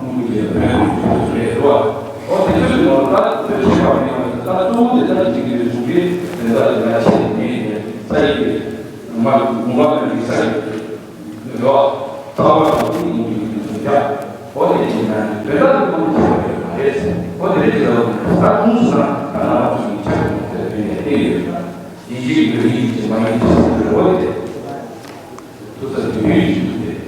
དངོས་ཀྱི་དོན་དུ་དུས་སུ་རེད་འགྲོ་བ། འོ་དེ་ཚོའི་ནང་ད་དོན་ཁྱད་པར་མི་ཡོང་བ་ད་གཙོ་བོ་དེ་ལྟར་གཅིག་གི་རེད་གསུང་གི་དོན་དག་དེ་ང་ཆེད་དུ་མེད་ནས་རྩ་ཡིག་གི་མ་དགོངས་པ་དོན་གྱི་ས་ཡིག་ཡོད། རྩ་བ་དང་ཐུགས་མུ་མཐུད་ཀྱི་འདུག་ཀྱང་། འོ་དེ་བྱས་ན་དོན་དག་ཏུ་མུ་མཐུད་པ་ཡོད་མ་རེད། འོ་དེ་རེད་ཀྱི་ལ་ད་ཁུངས་སུ་ན་ད་ང་རང་ཚོ་ཡིག་ཆ་གི་ཐོག་ཏུ་བསྟན་ནས་བསྟན་ཡོད་ན། ཡིན་གཅིག་འདོད་ཡིན་གཅིག་མ་ཡིན་གཅིག་ཟེར་བའི་འོ་དེ་ཐུགས་ས་འདོད་ཡིན་གཅིག་འདུག་སྟེ།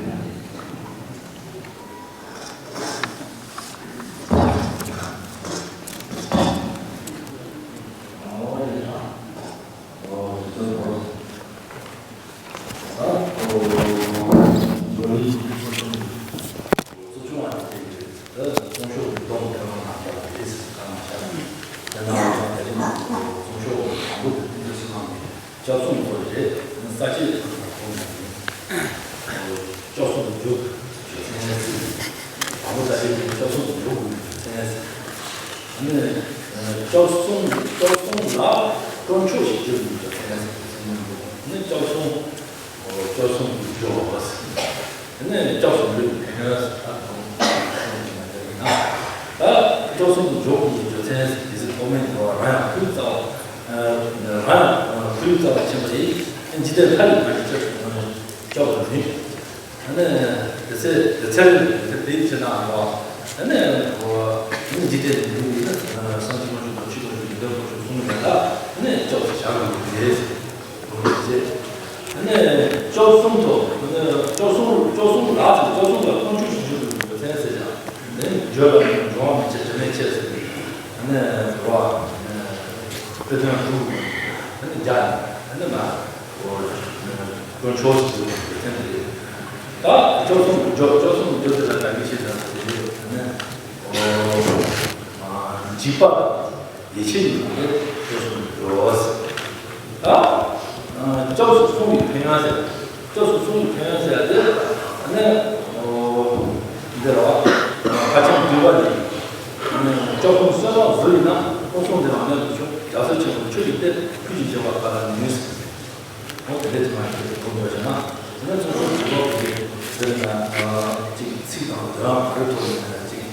སྐྱབས་གསུམ་སྐོར་རེད། ས་སྐྱའི་ཐོག་ནས་གོང་ནས་སྐྱབས་གསུམ་དུ་འཇུག་ཚན་ཡང་སྲིད། དང་པོ་ས་སྐྱའི་སྐྱབས་གསུམ་དུ་འཇུག་དགོས་ཚན་ཡང་སྲིད། ཨ་ནི་སྐྱབས་གསུམ་སྐྱབས་གསུམ་ལ་སྤྲོ་མཆོག་ཞིག་བསྒྱུར་དགོས་ཚན་ཡང་སྲིད་ཟེར་གྱི་འདུག་ཨ་ནི་སྐྱབས་གསུམ་སྐྱབས་གསུམ་དུ་འཇུག་ཟེར། དེ་ནས་སྐྱབས་སུ་འགྲོ་བའི་ཕན་ཡོན་ཟེར་ད་དུང་གསུངས་ཀྱི་མ་རེད་ན། ད་སྐྱབས་སུ་འགྲོ་དགོས་ཀྱི་རྒྱུ་མཚན་ཟེར་དེ་ཚེ་ཐོག་མའི་འགྲོ་བ་རང་ཡང་ཕུལ་རྩ་བ། རང་ཡང་ཕུལ་རྩ་བ་ཆེན་པོ་ཡིན། འཇིག་རྟེན་ལྷ་ཡི་བར་གྱི་སྐྱབས་སུ་སྐྱབས་སུ་མི། ཨ་ནི་དེ་ཚེ་དེ་ཚེ་རིང་དེ་དེའི་ཕྱིར་ན་འགྲོ་བ། ཨ་ནི་འཇིག་རྟེན་ལྷ་ཡི་བར་གྱི་སངས་རྒྱས་དཀོན་མཆོག་དང་ཆོས་དཀོན་མཆོག་ཡོན་ཏན་དཀོན་མཆོག་གསུམ་ལ་ཨ་ནི་སྐྱབས་སུ་བྱ་དགོས་ཀྱི་རེད། ཨ་ནི་སྐྱབས་གསུམ་དུ། སྐྱབས་གསུམ་སྐྱབས་གསུམ་ལ་ཟེར་སྐྱབས་གསུམ་ལ་དཀོན་མཆོག་ཞིག་བརྗོད་དགོས་པའི་མཚན་ཟེར་ཀྱང་། ཨ་ནི་བརྗོད་པ་ནི་འབྱུང་བ་མེད་ཕྱིར་དྲི་མེད་ཕྱིར་ཟེར། ཨ་ནི་འགྲོ་བ་དཔེ་དོན་དྲུག་ཨ་ནི་སྦྱར་ནས་ཨ་ནི་མ་དཀོན་མཆོག་ཞིག་བརྗོད་དགོས་པའི་མཚན་དེ་རེད། ད་སྐྱབས་གསུམ་དུ་འཇོག་སྐྱབས་གསུམ་དུ་འཇོག་ཟེར་ལ་ག་གི་ཕྱིར་ཟེར་ན་དེ་རེད། ཨ་ནི་འཇིགས་པ་དང་། ཡིད་ཆེས་ཀྱི་ངང་ནས་སྐྱབས་སུ་འགྲོ། ད་སྐྱབས་སུ་སོང་བའི་ཕན་ཡོན་ཟེར། སྐྱབས་སུ་སོང་བའི་ཕན་ཡོན་ཟེར་ཏེ། ཨ་ནི་འདི་ར་བ་ཕ་ཆེན་འདུས་པ་ནི་སྐྱབས་སུ་སོང་བ་ཟེར་ན་སྐུ་གསུང་ཐུགས་ལ་ནི་ཆོས་རྒྱ་མཚོ་ཆེན་པོ་ཆོས་ཀྱི་གཏེར་ཁྱོད་ཀྱིས་བྱེད་པ་ག་ལ་ནུས། འོ་དེ་འདྲ་ཅིག་མ་ཤེས་པའི་སྒོ་ནས་བྱས་ན། དེ་ནས་ཚོགས་ཆོས་ཀྱི་ལོག་གི་ཟེར་ན་ཅིག་ཚིག་དང་དོན་ག་རེ་ཐོག་ནས་ཅིག་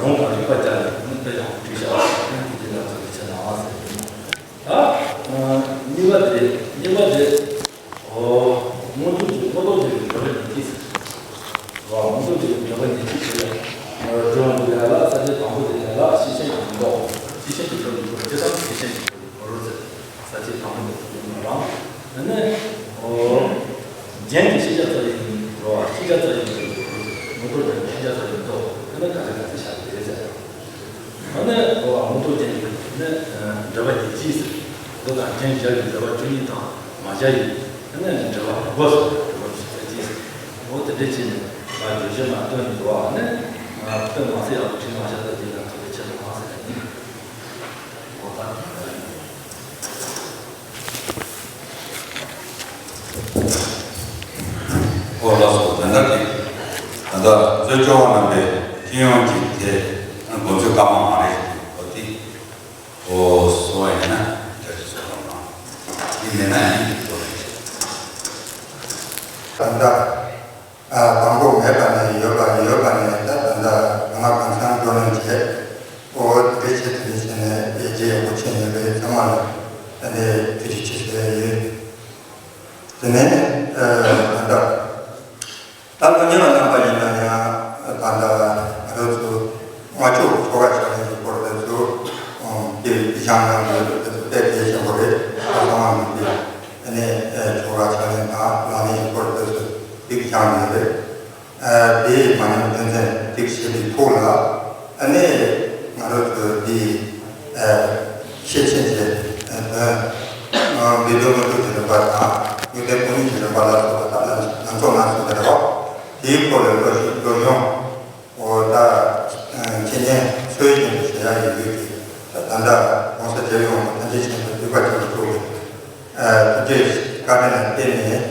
ལུང་དང་རིགས་པ་སྦྱར་ནས་དཔེ་ཡག་པོ་བྲིས་བཞག་པ་དེ་འདི་ལ་ཚོད་བྱས་ན་ཟེར་གྱི་འདུག་ད་གཉིས་པ་དེ་གཉིས་པ་དེ་མངོན་རྟོགས་ཀྱི་མངོན་རྟོགས་ཀྱི་འགྲེལ་པ་ཉེར་གཅིག་ཟེར། མངོན་རྟོགས་ཀྱི་འགྲེལ་པ་ཉེར་གཅིག་ཟེར་ཡང་སྒྲུབ་དབང་གི་ལས་ལ་ས་བཅད་དང་པོ་དེ་ལས་ལ་ཤེས་བྱ་ཡི་མདོ། ཤེས་བྱ་ཡི་མདོ་ཡི་སྐོར་ཇི་ཙམ་ཤེས་བྱ་ཡི་སྐོར་ཟེར། ས་བཅད་དང་པོ་དེ་ལ་རང་། ཨ་ནི། རྒྱན་གྱི་ཤེས་བྱ་ཙམ་ཡིན་རོ། ཤེས་བྱ་ཙམ་ཡིན་རོ། མངོན་རྟོགས་ཀྱི་ཤེས་བྱ་ཙམ་ཡིན་ཏོ། ཨ་ནི་ག་ཚོད་ག་ཚོད་བྱ་དགོས་རེད་ཟེར། ཨ་ནི་མངོན་རྟོགས་ཅན་གྱི་ནི་འགྲེལ་པ་ཉེར་གཅིག་ཟེར། མདོ་དང་རྒྱན་སྦྱར་བའི་འགྲེལ་པ་བཅུ་གཉིས་དང་མ་སྦྱར་བའི་ནི་འགྲེལ་པ་དགུ་ཟེར། འགྲེལ་པ་བཅུ་གཅིག་ཟེར། འོ་དེ་འདྲ་བྱས་ནས་ང་བརྗོད་གཞི་མ་སྟོན་འདུག་ཨ་ནི་ང་སྟོན་མ་ཟེར་ཡག་པོ་བྲིས་མ་བཞག་ད་དེ་ང་ཚོ་གི་ཆེད་དུ་མ་ཟེར་ཡག་ཡིན། འོ་ད། ཨོ་ལགས་སོ། དོན་དག་གི་ད་ལྟ་གཙོས་སྐྱོ་བ་རྣམ་པའི་སྤྱི་ཡོངས་ཀྱི་དེ་དགོངས་ཚུལ་སྐར་མ་མ་རེད། འོ་དེ་ཨོ་སོ་བ་ཡིན་ན་རྒྱ་ཆེ་སོ་བ་མ་དེ་མེད་ན་ཡིན་གྱི་སོ་རེད། ད་ལྟ་དང་པོ་མེད་པ་ནས་ཡོད་པ། ཡོད་པ་ནས་ད་ད་ལྟ་ང་གང་འཚམ་འགྲོ་ལན་བྱས། ཨོ་དེ་བྱས་དེ་བྱས་ནས་དེ་རྗེས་ཡག་པོ་བྱས་ནས་རེད། ཚང་མ་ལ་ད་ནས་ཐུགས་རྗེ་ཆེ་ཞུ་ཡ་ཡོད། དེ་ནས་ཨ་ད་ལྟ་ད་ལྟ་ཉེ་བ་རྣམ་པ་ཡིན་ན་ཡང་ད་ལྟ་ང་རང་ཚོ་སྔ་ཕྱོགས་ཆོ་ག་བྱ་ཡུལ་གྱི་སྐོར་དེ་ཚོ་དེ་བཞེངས་གནང་དགོས་དེ་ཚོ་དཔེ་གལ་ཆེན་པོ་རེད། ད་ཚང་མ་མི་འདུག་ལག་ལེན་གྱི་སྐོར་དེ་ཚོ་ཡིག་སྦྱངས་ཡོད་རེད། ཨ་དེའི་མ་ཉམས་དོན་ཚན་ཏིག་བྱས་པའི་ཐོག་ལ་ཨ་ནི་ང་རང་ཚོ་དེའི་ཨ་ཤེས་ཆེན་གྱི་ཨ་དོན་ཨ་འབད་རྩོལ་མུ་སྟེགས་ཀྱི་རིམ་པ་དང་མིག་ལྡན་ཀུན་ལེན་གྱི་རིམ་པ་ལ་སོགས་པ་དག་ལ་ལམ་ཚོགས་སྣ་ཚོགས་ཡོད་རེད་བ། དེའི་སྐོར་ལ་སློབ་སྦྱོང་སློབ་སྦྱོང་འོ་ད་འཆད་ཉན་འཚོལ་བཞིན་དུ་བྱེད་ཡག་ཡོད་ཀྱི། ད་ལྟ་༸གོང་ས་༸རྒྱལ་བའི་དབང་པོ་ཐམས་ཅད་མཁྱེན་པའི་བསྟན་པ་ཆེན་པོ་མཆོག་གི་ཐུགས་རྗེ་བཀའ་དྲིན་ལ་བརྟེན་ནས་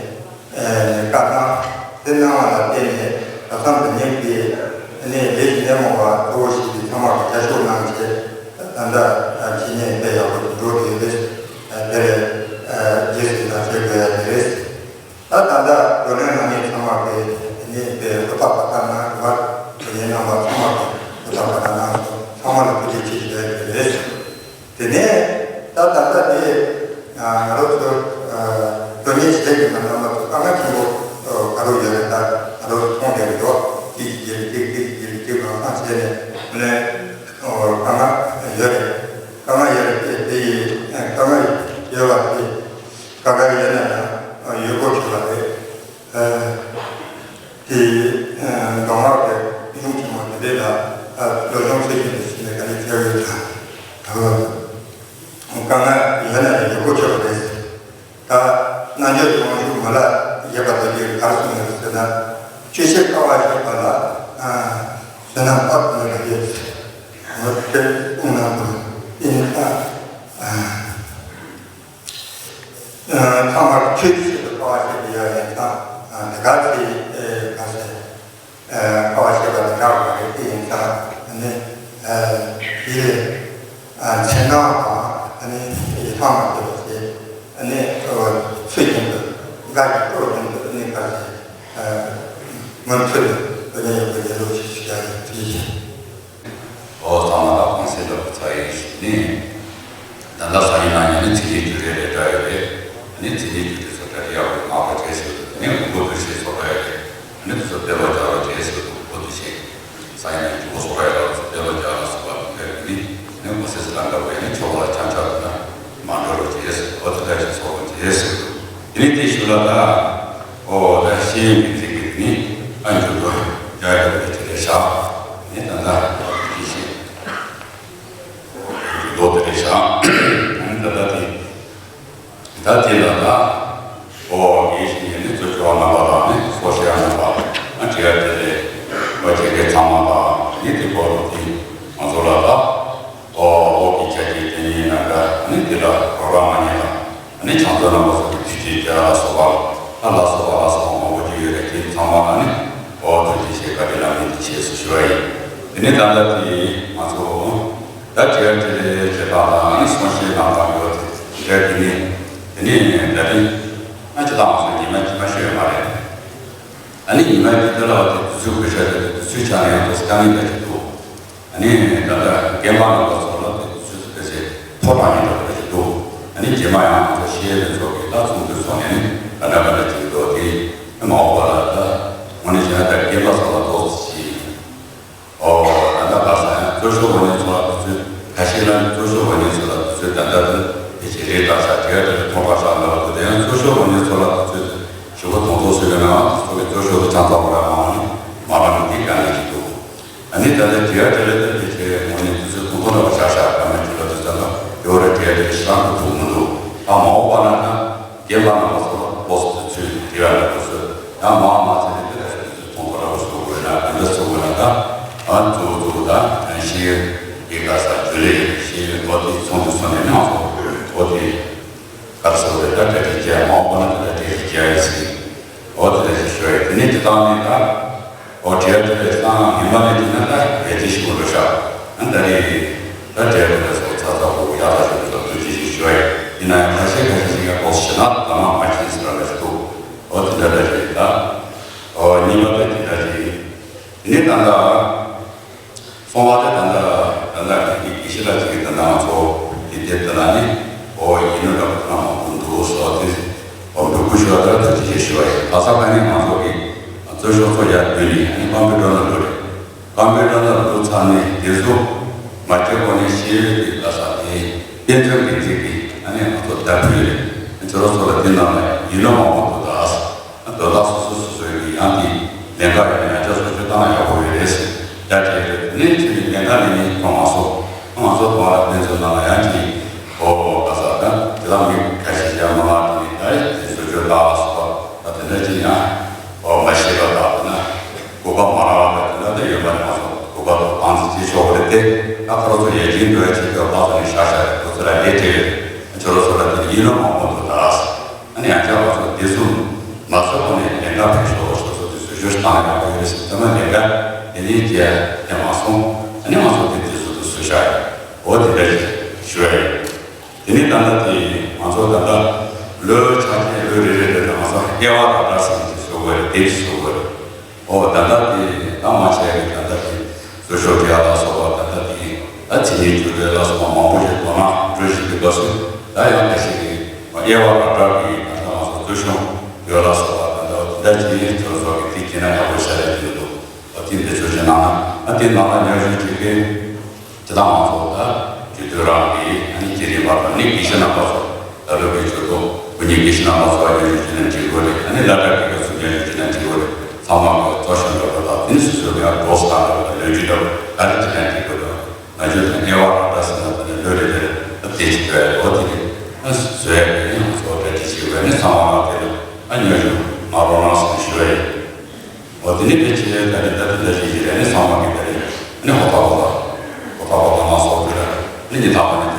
བཀའ་གནང་། དེ་གནང་བ་ལ་བརྟེན་ནས་ད་ཐེངས་འདི་ཉིད་ཀྱི་ནས་ལས་ཀྱི་སྣེ་མོ་བ་གཙོ་བོ་ཞིག་གིས་ཚང་མར་རྒྱབ་སྐྱོར་གནང་བྱས། ད་ལྟ་འཆད་ཉན་དཔེ་ཡག་པོ་འགྲོ་གི་ཡོད་རེད། དེར་རྗེས་སུ་ཡི་རང་བྱེད་དགོས་ཡ་དེ་རེད། ད་ད་ལྟ་བགྲོ་གླེང་གནང་མཁན་ཚང་མ་གིས་དེ་ནས་དཔེ་བློ་ཐག་བར་ཐག་གནང་དགོས་པ། དེ་ནས་རྣམ་པ་ཚང་མ་གིས་བློ་ཐག་བར་ཐག་གནང་སོང་། ཚང་མ་ལ་ཐུགས་རྗེ་ཆེ་ཞུ་ཡ་དེ་རེད། དེ་ནས་ད་ད་ལྟ་དེ་ང་རང་ཚོ་བགྲོ་གླེང་བྱེད་ཀྱི་ན་རྣམ་པ་ཚོ་དཀའ་ངལ་ཆེན་པོ་ག་རེ་ཡོད་རེད། ད་ང་རང་ཚོ་མཐོང་བསྡད་ཀྱི་འདུག་གཅིག་གིས་བརྗེད་རེད། གཅིག་གཅིག་གིས་བརྗེད་རེད། གཅིག་རང་སང་བྱས་ནས་ལས་དཀའ་ངལ་ཡོད་རེད། དཀའ་ངལ་ཡོད་རེད། དེ་དེ་ཡི་དཀའ་ངལ་ཡོད་པ་དེ། དཀའ་ངལ་ཡོད་ན་ཡང་ཡོད་དགོས་ཀྱི་རེད། ཨ་དེ་མདོ་སྔགས་ཀྱི་གཞུང་ཆེན་མོ་དེ་འདྲ་ལ་སློབ་སྦྱོང་བྱེད་ཀྱི་འདུག་ཟེར་ནས་ག་ནས་བྱས་ཡོད་ཀྱང་། དཀའ་ངལ་ཡོད་ན་ཡང་ཡོད་དགོས་ཀྱི་རེད། ད་རྣལ་འབྱོར་གྱི་དབང་ཕྱུག་མི་ལ་ཡོད་པ་དེ་གས་ག་རེ་གསུངས་ཡོད་ཟེར་ན། ཆོས་བཤད་དཀའ་བ་སྤྱད་པ་ལ་བསོད་ནམས་དཔག་ཏུ་མེད་པ་ཡོད་ཟེར། འོ་དེ་གསུངས་གནང་དགོས་ཡིན། ད་ཨ། ཚང་མར་ཆོས་ཀྱི་ཆེད་དུ་དཀའ་བ་སྤྱད་པའི་ཡ་ཡིན་ཙང་། དེ་ག་ཚེ་ག་ཚེ་དཀའ་བ་སྤྱད་པ་དེ་འདྲ་བ་རེད། དེ་ཡིན་ཙང་ཨ་ནི་དེ་ལས་འཚེར་སྣང་དང་ཨ་ནི་ཡིད་ཐང་མ་སྐྱེ་བ་བྱས། ཨ་ནི་ཚུལ་བཞིན་དུ་འགའ་ཞིག་སྤྲོ་བཞིན་དུ་ཨ་ནི་ག་ཚེ་མུ་མཐུད་དུ་དོན་ཡོད་པའི་ལེ་ལོ་ཞིག་ཞུ་ཡ་ཡིན། ཐུགས་རྗེ་ཆེ། ཨོ་ཚང་མ་ལ་གོང་གསལ་ལྟ་བུ་ཚར་ཡིན་ཞུས་ནས། ད་ལྟ་སང་ཉིན་གནངས་ཉིན་ནི་མཚན་ཉིད་རྒྱུ་འབྲས་རེ་འདྲ་ཡོད་རེད། ཨ་ནི་མཚན་ཉིད་རྒྱུ་འབྲས་སོགས་འདྲ་རེ་ཡག་པོ་མང་པོ་བྱས་ཟེར་འདུག་དེ་ནས་མགོན་པོ་དཔེ་ཆའི་ཚོགས་འདྲ་ཡོད་རེད། ཨ་ནི་དེ་ཚོ་སྤེལ་བ་རྒྱག་རོགས་བྱས་ཟེར་འདུག་འོ་དེ་བཞིན་སང་ཉིན་ནི་མགོན་པོ་ཚོགས་འདྲ་ཡོད་རེད། དེ་ཚོ་སྤེལ་བ་རྒྱག་རོགས་ཟེར་བ་དེ་འདྲ་ཡོད་ནི། ཨ་ནི་གོང་གསལ་ཟེར་ལ་འདྲ་བོ་ཡ་ནི་ཆོག་པ་ལ་ཆང་ཆག་དེ་འདྲ་མ་འགྲོ་རོགས་བྱས་ཟེར། འོ་དེ་འདྲ་ཞིག་ཚོགས་པ་བྱས་ཟེར་འདུག་དེ་ནས་དེ་ཞུ་ལ་ད། ཨོ་ད་ཤེས་ཡོན་གྱི་ཚིག་གི་ནི་ཨ་འཇུག་པ་རྒྱ་ཡོད་པའི་ཆེད་དུ་བཞག་ནི་ད་ལྟ་ཡིད་ཤེས་མདོ་དེ་རེད་བཞག་ནི་ད་ལྟ་དེ་ད་དེ་ལ་ད་ཨོ་ཡིད་ཤེས་ནི་རྩོད་སྤྱོད་རྣམ་པ་དང་ནི་སོ་ཤེས་རྣམ་པ་ཨ་འདྲི་ཡ་དེ་ལས་ཨོ་བྱེད་མཁན་ཚང་མ་དང་ནི་དེ་སྐོར་དེ་ང་ཚོ་ལ་ད། ཨོ་ཨོ་གི་ཆ་རྐྱེན་དེ་ཉིད་ན་འདྲ་ནི་དེ་ལ་རོགས་རམ་མ་ཉེས་ལ་ནི་ཆང་ཚོད་རྣམ་པ་སོགས་ཀྱི་དུས་ཀྱི་རྒྱ་ལ་སོགས་པ་ལ་ལ་སོགས་པ་ལ་སོགས་པ་མང་པོ་ཅིག་ཡོད་རེད། དེ་ཚང་མ་ལ་ནི་ཨོ་ཐུགས་རྗེ་ཆེ་བཀའ་དྲིན་ལ་མིན་དུ་ཆེ་སུ་ཞུ་བ་ཡིན། དེ་ནི་ད་ལྟ་དེ་ང་ཚོ་ད་དྲི་བ་དྲི་ལེ་བྱེད་སྟངས་དང་ནི་གསུང་བཤད་གནང་སྟངས་ཡོད་དེ་འདྲ་དེ་ནི་དེ་ནི་ད་རིང་ང་ཅི་ལ་ང་ཚོ་ཉི་མ་ཉི་མ་ཤོད་ཡོད་མ་རེད། ཨ་ནི་ཉི་མ་དེ་འདྲ་ལ་བ་དེ་དུས་ཚོད་དགོས་ཤ་དེ་དུས་ཚོད་ཆགས་ན་ཡང་དུས་ཚོད་ཀྱང་ཡིན་པ་ཞིག་འདུག་ཨ་ནི་ད་ལྟ་རྒན་པ་རྣམ་པ་ཚོ་ལ་དེ་དུས་ཚོད་དེ་ཚེ་ཐོ་རངས་ཡིན་འདྲ་བ་ཞིག་འདུག་ཨ་ནི་རྗེས་མ་ཡང་ང་ཚོ་ཤེས་ཡོན་ཚོགས་ཀྱི་ལྟ་ཚོགས་འདུ་ཚོགས་ནས་ནི་ག་འདྲ་ག་འདྲ་བྱེད་ཀྱི་འདུག་དེ་ནི་མ་འོངས་པ་ལ་ད་དངོས་གནས་བྱས་ན་ད་རྒན་པ་ཚོ་ལ་ཏོག་ཙམ་ཞིག་ཨོ་ད་ལྟ་ག་ས་ཡང་རྩོད་ཤོག་འོག་ནས་ཚོ་ལ་དུས་ཚོད་ཁ་ཤས་ལ་རྩོད་ཤོག་འོག་ནས་ཚོ་ལ་དུས་ཚོད་ད་ལྟ་དུ་དེ་ཆེ་རེད་ད་ཆ་དེ་ག་དེ་ལ་ཐོག་པ་ཆགས་འདྲ་བ་དུ་དེ་ཡང་རྩོད་ཤོག་འོག་ནས་ཚོ་ལ་དུས་ཚོད་ཞུ་བ་དང་ཐོག་སུ་ཡོད་ནའང་ཚོ་གི་རྩོད་ཤོག་དུ་ཆང་ཚ་བོ་ར་མང་ནི་མ་ར་མི་དེ་ག་ནས་ཀྱི་འདུག་ཨ་ནི་ད་ལྟ་དེ་ག་དེ་ལ་དུ་དེ་ཆེ་འོག་ནས་དུས་ཚོད་ཐུང་ཐུང་འདྲ་བ་ཆགས་ཤག་ག་མེད་དུ་ལ་དུས་ཚོད་ལ་ཡོད་རེད། དེ་ག་དེ་ལ་ཤི་རང་དུ་ཐུག་མི་འདུག་ཨ་མ་འོག་པ་ན་ད། རྒན་པ་རྣམ་པ་ཚོ་ལ་ཏོག་ཙམ་དུས་ཚོད་དེ་ར་ལ་ཏོག་ཙམ་ཡང་མང་མ་ཚད་ནས་དེ་ལ་ཏོག་ཙམ་ཐོང་ཐོ་ར་བ་སོ་དགོས་ན་ག་འདྲ་སོ་དགོས་ན་ད་ཨ་གཙོ་བོ་གཙོ་བོ་ད་ཤེས་ཡོན་གྱི་ག་ས་རྒྱུ་ལས་ཤེས་ཡོན་ཐོག་དེ་ཚོང་དུ་སོང་ནས་ང་ཚོ་ཐོག་དེ་ག་སོ་རེ་ད་གྲ་སྒྲིག་བྱས་མ་འོངས་པ་ན་དེ་ལ་གྲ་སྒྲིག་བྱས་ཡོད་ཟེར་འོ་དེ་ལ་ཞིག་ཤོད་ཡོད། དེ་ནས་དེ་དང་ནས་ད། ཨོ་དྲི་ཡ་དེ་ལས་སང་ཉིན་མ་ནས་དེ་ན་ད་ཡ་ཅི་ཞིག་མ་འགྲོ་ཤག་ཨ་ད་རེས་ད་དྲི་ཡ་དེ་ལས་སོགས་ཚ་ཚ་བོ་བོ་ཡག་ཐག་ཆོད་པའི་ཐོག་ཐུགས་རྗེ་ཆེ་ཞུ་བ་ཡིན། ཡིན་ན་ཡང་ཁ་ཤས་ཁ་ཤས་ཤིག་ཡ་ཏོག་ཙམ་ཞེ་ན་ད་མ་མ་ཤེས་ཟེར་བ་ཞིག་འདུག་ཨོ་དེ་འདྲ་འདྲ་ཞིག་རེད་ད། ཨོ་གཉིས་པ་ད་དེ་འདྲ་ཞིག་ཡིན། དེ་ནས་ད་ལྟ། གསུང་བ་དེ་ད་ལྟ་ད་ལྟ་དགེ་དགེ་བཤེས་ལགས་ཅིག་གིས་ད་ལྟ་ང་ཚོ་དེ་དེ་ད་ལྟ་ནི་ཨོ་ཡིན་ནོ་འདྲ་པོ་ད་མང་པོ་འདུག་སོགས་དེ་ཨོ་འབོད་སྐུལ་ཞུ་བ་ད་ཐུགས་རྗེ་ཆེ་ཞུ་བ་ཡིན། ད་ས་ག་ནས་ང་ཚོ་གི་རྩོད་ཤོག་ཚོ་ཡར་བསྡུས་ནས་ཨ་ནི་ཀམ་པུ་ཊར་ནང་འགྲོ་རེད། ཀམ་པུ་ཊར་ནང་འགྲོ་ཚར་ནས་དེ་ཚོ་མ་བརྗེད་གོང་ནས་ཤེས་ཡོན་གྱི་ག་ས་དེ་དཔེ་མཚོན་གྱི་ཚིག་གིས་ཨ་ནི་ང་ཚོ་བརྡ་ཕུལ་རེད། ཁྱོད་རང་ཚོ་ལ་དེ་ནང་ལ་ཡིན་ནོ་མང་པོ་འདུག་ད་ཨ་ས་ ཁོ་ཚོ་ཡར་རྒྱས་འགྲོ་ཡ་ཆེད་དུ་ཕར་ཚུར་ནས་བཞག་བཞག་རེད། ཁོ་ཚོ་ལ་ལས་བྲེལ་རེད། ཁྱོད་རང་ཚོ་ལ་དེ་ཡིན་ལོ་མང་པོ་འདུག་ད། ཨ་ནི་ཡང་བསྐྱར་ང་ཚོ་བདེ་སྲུང་མ་ཚོགས་པ་ནས་ལས་ཀ་ཕེབས་ཤོག་ཞོག་ཚོ་དེ་ཚོ་བཞུགས་བཏང་ཡག་པོ་ཡོད་རེད་ཟེར། ད་མ་ལས་ཀ་དེ་ནས་བྱས་དེ་མ་སོང་། ཨ་ནི་ང་ཚོ་དེ་དེ་ཚོ་དུ་བཟོས་བཞག་ཡོད། འོ་དེ་འདྲ་ཞིག་ཞུ་ཡ་ཡིན། དེ་ནས་ད་ལྟ་དེ་ང་ཚོ་ད་ལྟ་ལོ་ཆ་ཆེན་ལོ་རེ་རེ་རེ་ལ་ང་ཚོ་དབྱེ་བ་དང་འདྲ་ཟིན་གྱི་བཟོ་དགོས་རེད། དེབ་བཟོ་དགོས་རེད། ཨོ་ད་ལྟ་དེ་ད་མ་བྱས་ཀྱི་ད་ལྟ་དེ་བཟོ་ཤོག་རྒྱག་ལ་སོགས་པ་ད་ལྟ་དེ་ད་ཚིག་ངན་བརྗོད་འདོད་ལ་སོགས་པ་མང་པོ་ཞིག་དོ་སྣང་འགྲོ་བཞིན་པའི་སྐབས་སུ། ད་ཡང་འདི་ཞིག་གི་དབྱེ་བ་དང་བྲལ་གྱི་ད་ལྟ་ང་ཚོ་བཟོ་ཤོག་ཡོད་ལ་སོགས་པ་ད་ལྟ་འོ་དེ་འདྲ་ཅིག་ཚོ་བཟོ་གི་དེ་ཁྱེད་ན་ཡག་པོ་ཤ་རེད་དེ་འདུག་ཨོ་དེ་འདི་ཚོ་ཞིག་གནང་ན། ཨ་དེ་ནང་ལ་ཉར་ཞུ་བྱེད་མཁན་དེ་དག་མང་ཚོགས་ད་རྒྱུད་སྟོད་རང་གི་ཨ་ནི་རྒྱུན་རིང་བར་དུ་ནི་དགེ་བཤེས་རྣམ་པ་ཚོ་ད་ལོ་གི་ཆོས་ཐོག་བུ་ཉིད་དགེ་བཤེས་རྣམ་པ་ཚོ་ཉར་ཞུ་བྱེད་ན་འགྲིག་གི་རེད། ཨ་ནི་བླ་གྲྭ་དགེ་བ་ཚོ་ཉར་ཞུ་བྱེད་ན་འགྲིག་གི་རེད། ཚང་མ་གི་གཙོ་བཞིན་འགྲོ་བ་དང་དེ་ནི་སོ་སོ་གི་ཡང་འགྲོ་སྟངས་འདྲ་བ་དང་ལོ་རྒྱུས་འདྲ་བ་ག་རེ་བྱེད་ན་འགྲིག་གི་རེད། ང་ཚོས་ཀྱང་དབྱེ་བ་རང་འདྲ་ཟིན་ན་དེ་ནི་ལོ་རེ་རེར་ཨ་དེ་ཅིག་བས་ལོ་དེ་རེད། ཨ་བཟོ་ཡ་གི་ཡང་ཚོ་གྲ་སྒྲིག་བྱེད་དགོས། ཨ་ནི་ཚང་མ་གི་དེ་ལ་ཨ་ཉར་ཞུ་མ་རོགས་གནང་ཟེར་ཞུ་ཡ་ཡིན། འོ་དེ་ནི་ཕལ་ཆེར་ད་རེས་ད་དེ་འདྲ་ཞིག་ཡིན་རེད། ཨ་ནི་ཚང་མ་གི་ད་རེས་ཨ་ནི་ཧོ་ཐག་ཧོ་ཐག་ཧོ་ཐག་ཧོ་ཐག་མ་སོགས་ཀྱི་རེད། ཨ་ནི་ཉི་ཐག་པ་ནི་